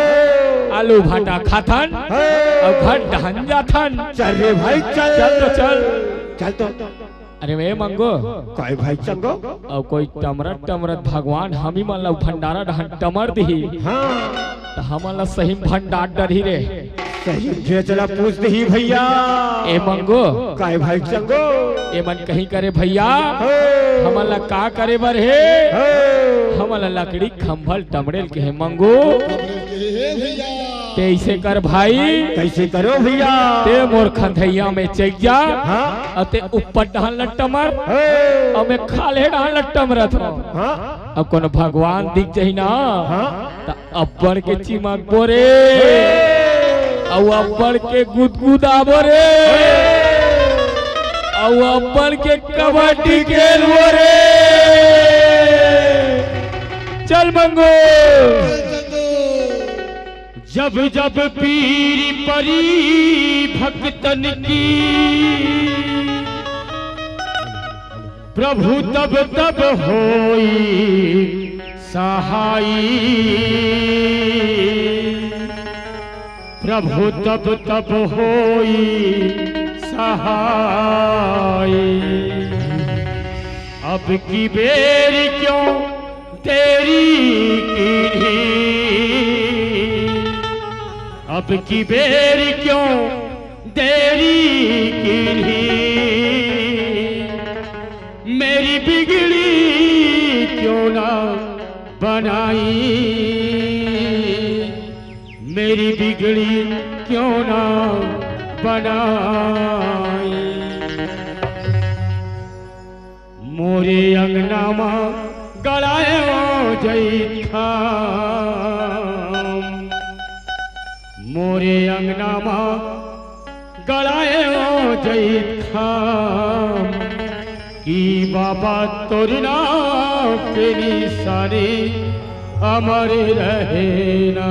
आलू भाटा खाथन। हो। अउ घर डहन जाथन। चल रे भाई चल। चल तो चल। चल तो। अरे ए मंगू। काय भाई चंगू? अउ कोई टमरत टमरत भगवान हमी मन ला भंडारा डहन टमर दिही। हाँ। त हमन ला सही भंडार डरही रे। सही भेजला पूछ दिही भैया। ए मंगू। काय भाई चंगू? ए मन कहीं करे भैया। हो। हमन ला का करे बर हे? हो। हमन ला लकड़ी खंभल टमड़ेल के हे मंगू। ते इसे कर भाई। कइसे करो भैया? ते मोर खंधैया में चइक जा। हाँ। अउ ते ऊपर डहन लट्टमर। हो। अउ मैं खाल्हे डहन लट्टमरत हूँ। हाँ। अउ कोनो भगवान दिख जाही ना। हाँ। त अब्बड़ के चिमकबो रे। अउ अब्बड़ के गुदगुदाबो रे। अउ अब्बड़ के कबड्डी खेलबो रे। चल मंगू। जब जब पीर परी भक्तन की, प्रभु तब तब होई सहाई। प्रभु तब तब होई सहाई। अब की बेर क्यों देरी कीन्ही, अब की बेर क्यों देरी कीन्ही, मेरी बिगड़ी क्यों ना बनाई, मेरी बिगड़ी क्यों ना बनाई। मोरे अंगना मा गड़ायो जइथाम, मोरे अंगना मा गड़ायो जइथाम, कि बाबा तोर नाम के निशानी अमर रहे ना।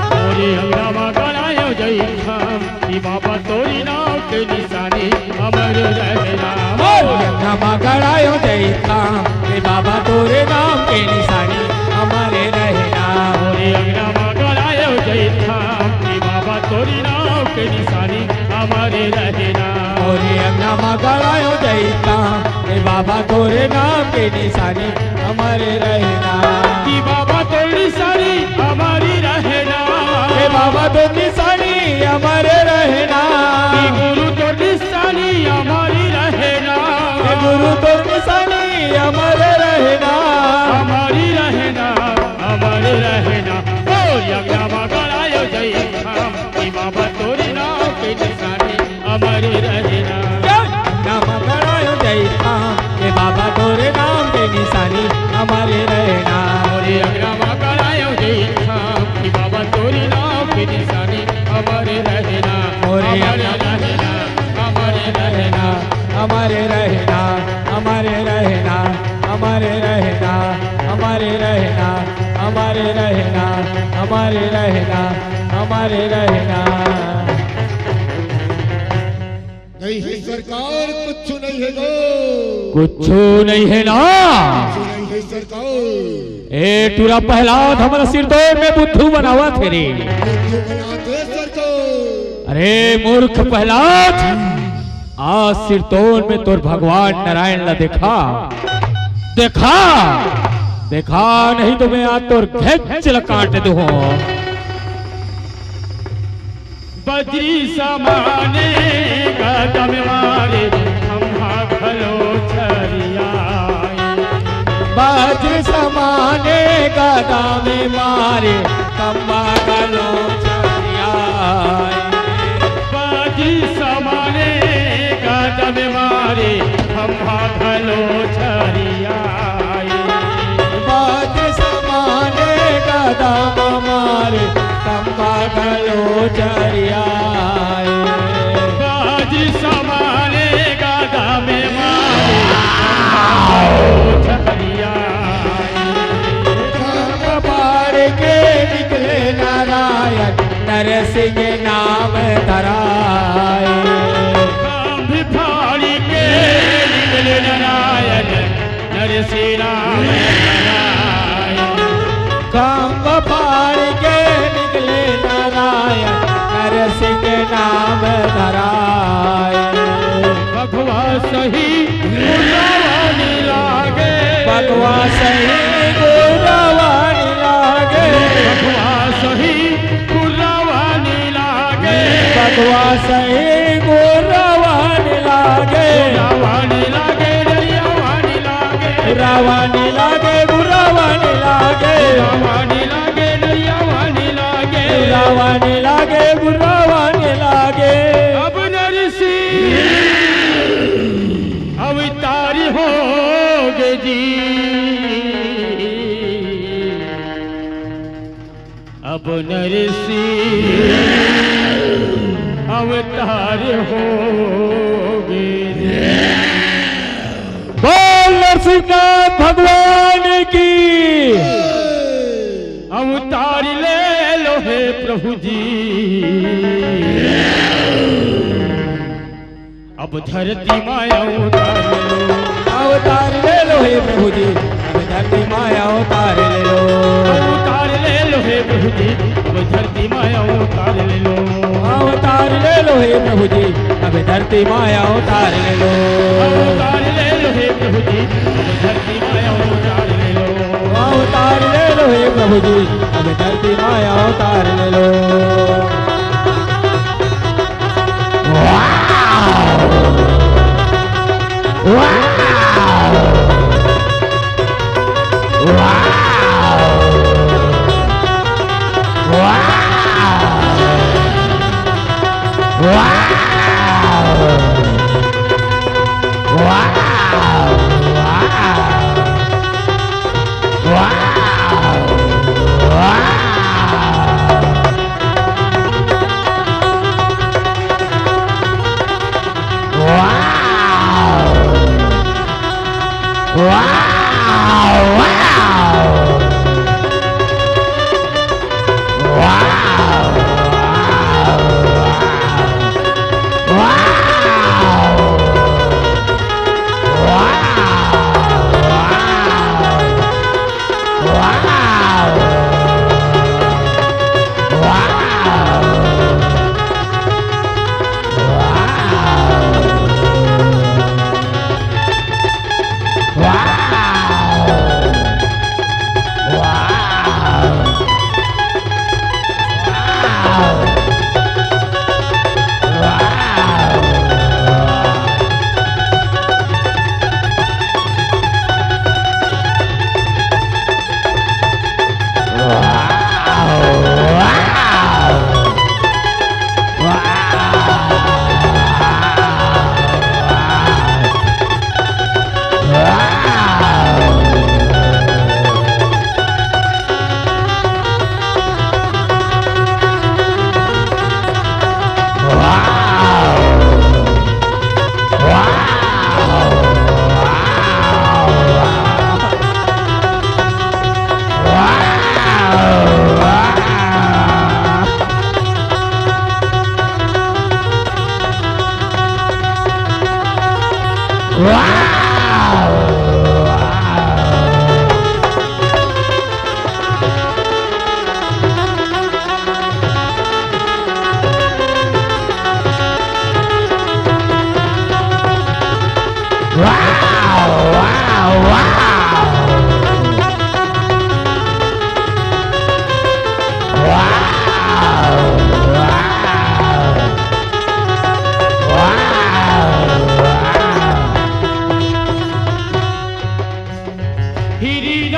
मोरे अंगना मा गड़ायो जइथाम, कि बाबा तोरी नाव के निशानी अमर रहे ना। मोरे अंगना मा गड़ायो जइथाम, कि बाबा तोरे नाम के निशानी अमर रहे ना। मोरे अंगना मा गड़ायो जइथाम, कि बाबा तोरी नाव के निशानी अमर रहे ना। मोरे अंगना मा गड़ायो जइथाम, ए बाबा तोरे नाम के निशानी अमर रहे ना। कि बाबा तोर निशानी अमर रहे ना। ए बाबा तोर निशानी अमर रहे ना। कि गुरु तोर निशानी अमर रहे ना। ए गुरु तोर निशानी अमर रहे ना। अमर रहे ना, अमर रहे ना। मोरे अंगना मा गड़ायो जइथाम, कि बाबा तोरे नाम के निशानी अमर रहे ना। अंगना मा गड़ायो जइथाम, ए बाबा तोरे नाम के निशानी अमर रहे ना। मोरे अंगना मा गड़ायो जइथाम, कि बाबा तोरे नाम के निशानी अमर रहे ना। मोरे अमर अंगना रहे ना, अमर रहे ना। हमारे रहना, हमारे रहना, हमारे रहना, हमारे रहना, हमारे रहना, हमारे रहना, हमारे रहना। नहीं है सरकार, कुछ नहीं है गो। कुछ नहीं है ना। कुछ नहीं है सरकार। ए टूरा प्रहलाद, हमला सिरतोन में बुद्धू बनावत हे रे। बुद्धू बनाते सरकार। अरे मूर्ख प्रहलाद, आज सिरतोन में तोर भगवान नारायण ला देखा, देखा, देखा, नहीं तो मैं आज तोर घेंच ला काट दूहूं। बजरी समाने गदा में मारे, खम्भा घलो छरियाए। बजरी समाने गदा में मारे, खम्भा घलो छरियाए। बजरी समाने गदा में मारे, खम्भा घलो छरियाए। बजरी समाने गदा में मारे, खम्भा घलो छरियाए। बजरी समाने गदा में मारे, खम्भा घलो छरियाए। खम्भ फाड़ के निकले नारायण, नरसिंह नाम धराए। खम्भ फाड़ के निकले नारायण, नरसिंह नाम धराए। खम्भ फाड़ के निकले नारायण, नरसिंह नाम धराए। बघवा सही गुर्रावा नी लागे। बघवा सही गुर्रावा नी लागे। बघवा सही गुर्रावा नी लागे। बघवा सही गुर्रावा नी लागे। गुर्रावा नी लागे, डरियावा नी लागे। गुर्रावा नी लागे, गुर्रावा नी लागे। गुर्रावा नी लागे, डरियावा नी लागे। गुर्रावा नी लागे, गुर्रावा नी लागे। अब नरसिंह अवतार होगे जी। अब नरसिंह अवतार होगे। बोल नरसिंहनाथ भगवान की। अवतार ले लो हे प्रभु जी। अब धरती मा अवतार ले लो। अवतार ले लो हे प्रभु जी, अब धरती मा अवतार ले लो। अवतार ले लो हे प्रभु जी, अब धरती मा अवतार ले लो। अवतार ले लो हे प्रभु जी, अब धरती मा अवतार ले लो। अवतार ले लो हे प्रभु जी, अब धरती मा अवतार ले लो। अवतार ले लो हे प्रभु जी, अब धरती मा अवतार ले लो।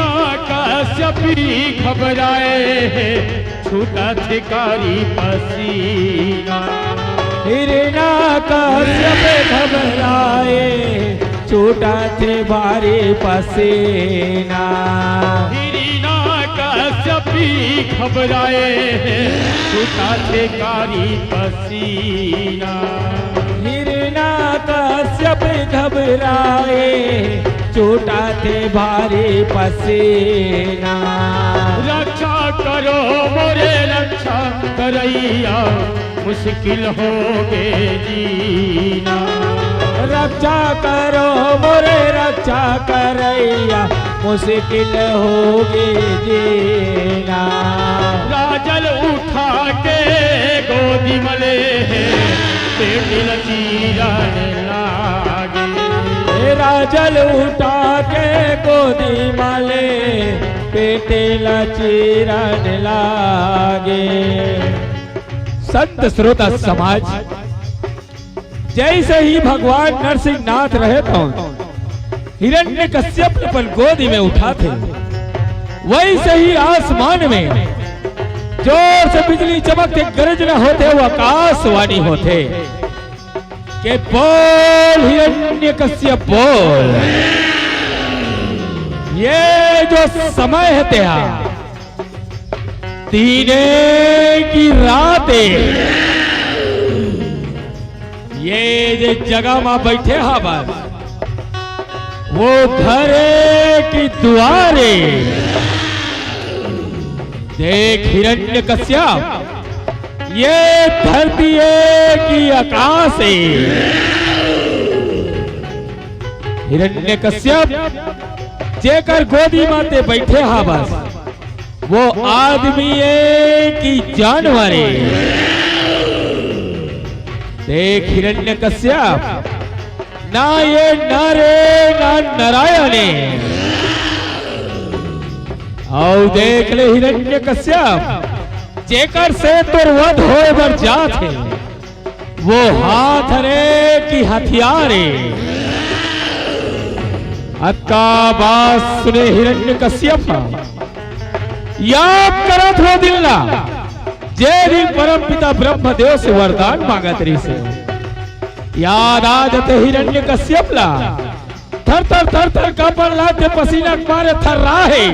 हिरण्यकश्यपी घबराए हे, छूटत हे कारी पसीना। हिरण्यकश्यप घबराए, छूटत हे भारी पसीना। हिरण्यकश्यपी घबराए हे, छूटत हे कारी पसीना। हिरण्यकश्यप घबराए, छूटत हे भारी पसीना। रक्षा करो मोरे रक्षा करइया, मुश्किल होगे जीना। रक्षा करो मोरे रक्षा करइया, मुश्किल होगे जीना। राजल उठा के गोदी म ले हे, पेट ल चीरन लागे। ए राजल उठा के गोदी म ले, पेट ल चीरन लागे। संत श्रोता समाज, जैसे ही भगवान नरसिंहनाथ रहे तो हिरण्यकश्यप ल अपन गोदी में उठाथे, वैसे ही आसमान में जोर से बिजली चमकथे, गर्जना होथे, अउ आकाशवाणी होथे के बोल हिरण्यकश्यप बोल। ये जो समय हे तेहा दिने कि राते, ये जे जगह म बइठे हवस, वो घरे कि दुवारे। देख हिरण्यकश्यप, ये धरती हे कि आकाश हे। हिरण्यकश्यप, जेकर गोदी म तें बइठे हवस, वो आदमी हे कि जानवर हे? देख हिरण्यकश्यप, ना ये नर हे, ना नारायण हे। अउ देख ले हिरण्यकश्यप, जेकर से तोर वध होय बर जात हे, वो हाथ हरे कि हथियार हे? अतका बात सुने हिरण्यकश्यप ह याद करत हे ओ दिन ला, जे दिन परम पिता ब्रह्मदेव से वरदान मांगत रहिस हे। याद आ जाथे हिरण्यकश्यप ला। थर थर थर थर कांपत हे, पसीना के मारे थर्राहे।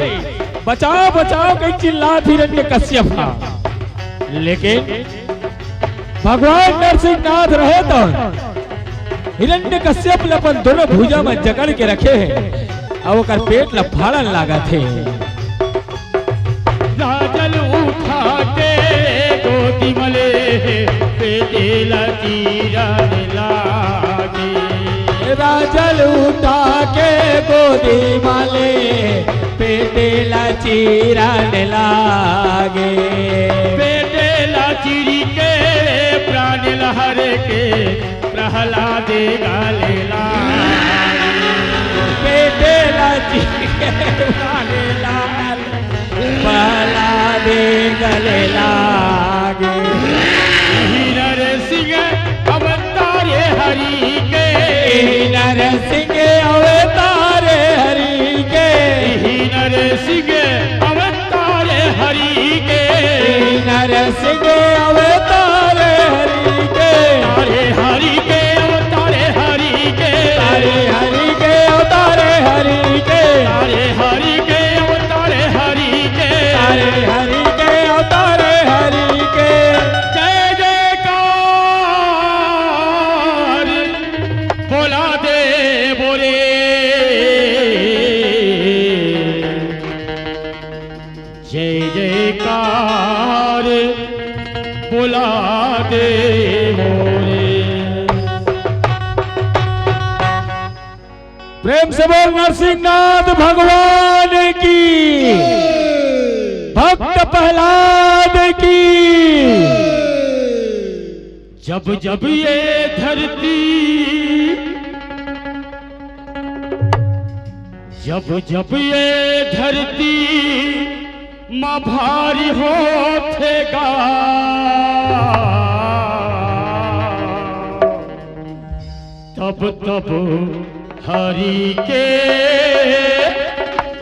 बचाव, बचाव कहि चिल्लात हिरण्यकश्यप ह। लेकिन भगवान नरसिंहनाथ रहे त हिरण्यकश्यप ल अपन दोनों भुजा म जकड़ के रखे हे अउ ओकर पेट ल फाड़न लागत हे। राजल उठा के गोदी म ले हे, पेटे ल चीरन लागे। राजल उठा के गोदी म ले, पेटे ल चीरन लागे। पेटे ल चीरी के प्राण ल हर के, प्रहलाद गले लागे। पेटे ल चीरी के प्राण ल हर, प्रहलाद गले लागे। इही नरसिंह अवतार हरि के। इही नरसिंह अवतार हरि के। इही नरसिंह अवतार हरि के। इही नरसिंह अवतार हरि के। अवतार हरि के, अवतार हरि के। अवतार हरि के, अवतार हरि के। अवतार हरि के, अवतार हरि के। अवतार हरि के, अवतार हरि के। जय जयकार बोला दे बोले। जय जयकार बोला दे बोले। प्रेम से बोल नरसिंहनाथ भगवान की, भक्त प्रहलाद की। जब जब ये धरती, जब जब ये धरती माँ भारी होथे गा, तब तब हरि के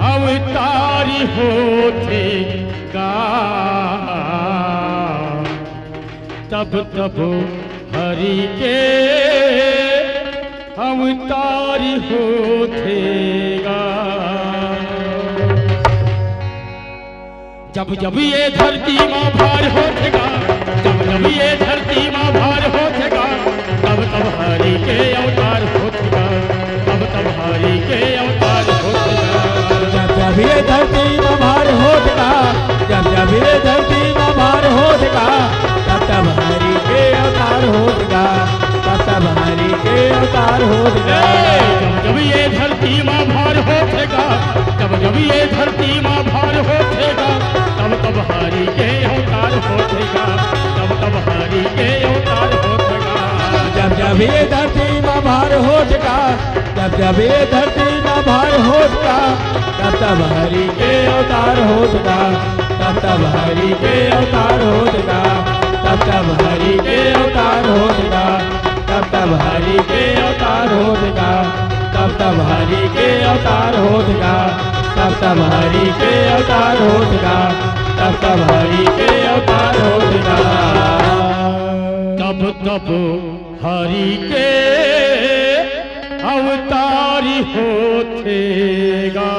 अवतार होथे गा, तब तब हरि के अवतार होथे गा। जब जब ये धरती माँ भार होथे गा, जब जब ये धरती माँ भार होथे गा, तब तब हरि के अवतार होथे गा, तब तब हरि के अवतार होथे गा। जब जब ये धरती माँ भार होथे गा, जब जब ये धरती माँ भार होथे गा, तब तब हरि के अवतार होथे गा, तब तब हरि के अवतार होथे गा। ए, जब जब ये धरती माँ भार होथे गा, जब जब ये धरती माँ भार होथे गा, तब तब हरि के अवतार होथे गा, तब तब हरि के अवतार होथे गा। जब जब ये धरती माँ भार होथे गा, जब जब ये धरती माँ भार होथे गा, तब तब हरि के अवतार होथे गा, तब तब हरि के अवतार होथे गा, तब तब हरि के अवतार होथे गा, तब तब हरि के अवतार होथे गा, तब तब हरि के अवतार होथे गा, तब तब हरि के अवतार होथे गा, तब तब हरि के अवतार होथे गा। तब तब हरि के अवतार होथे गा।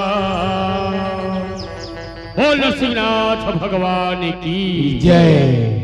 बोल नरसिंहनाथ भगवान की जय।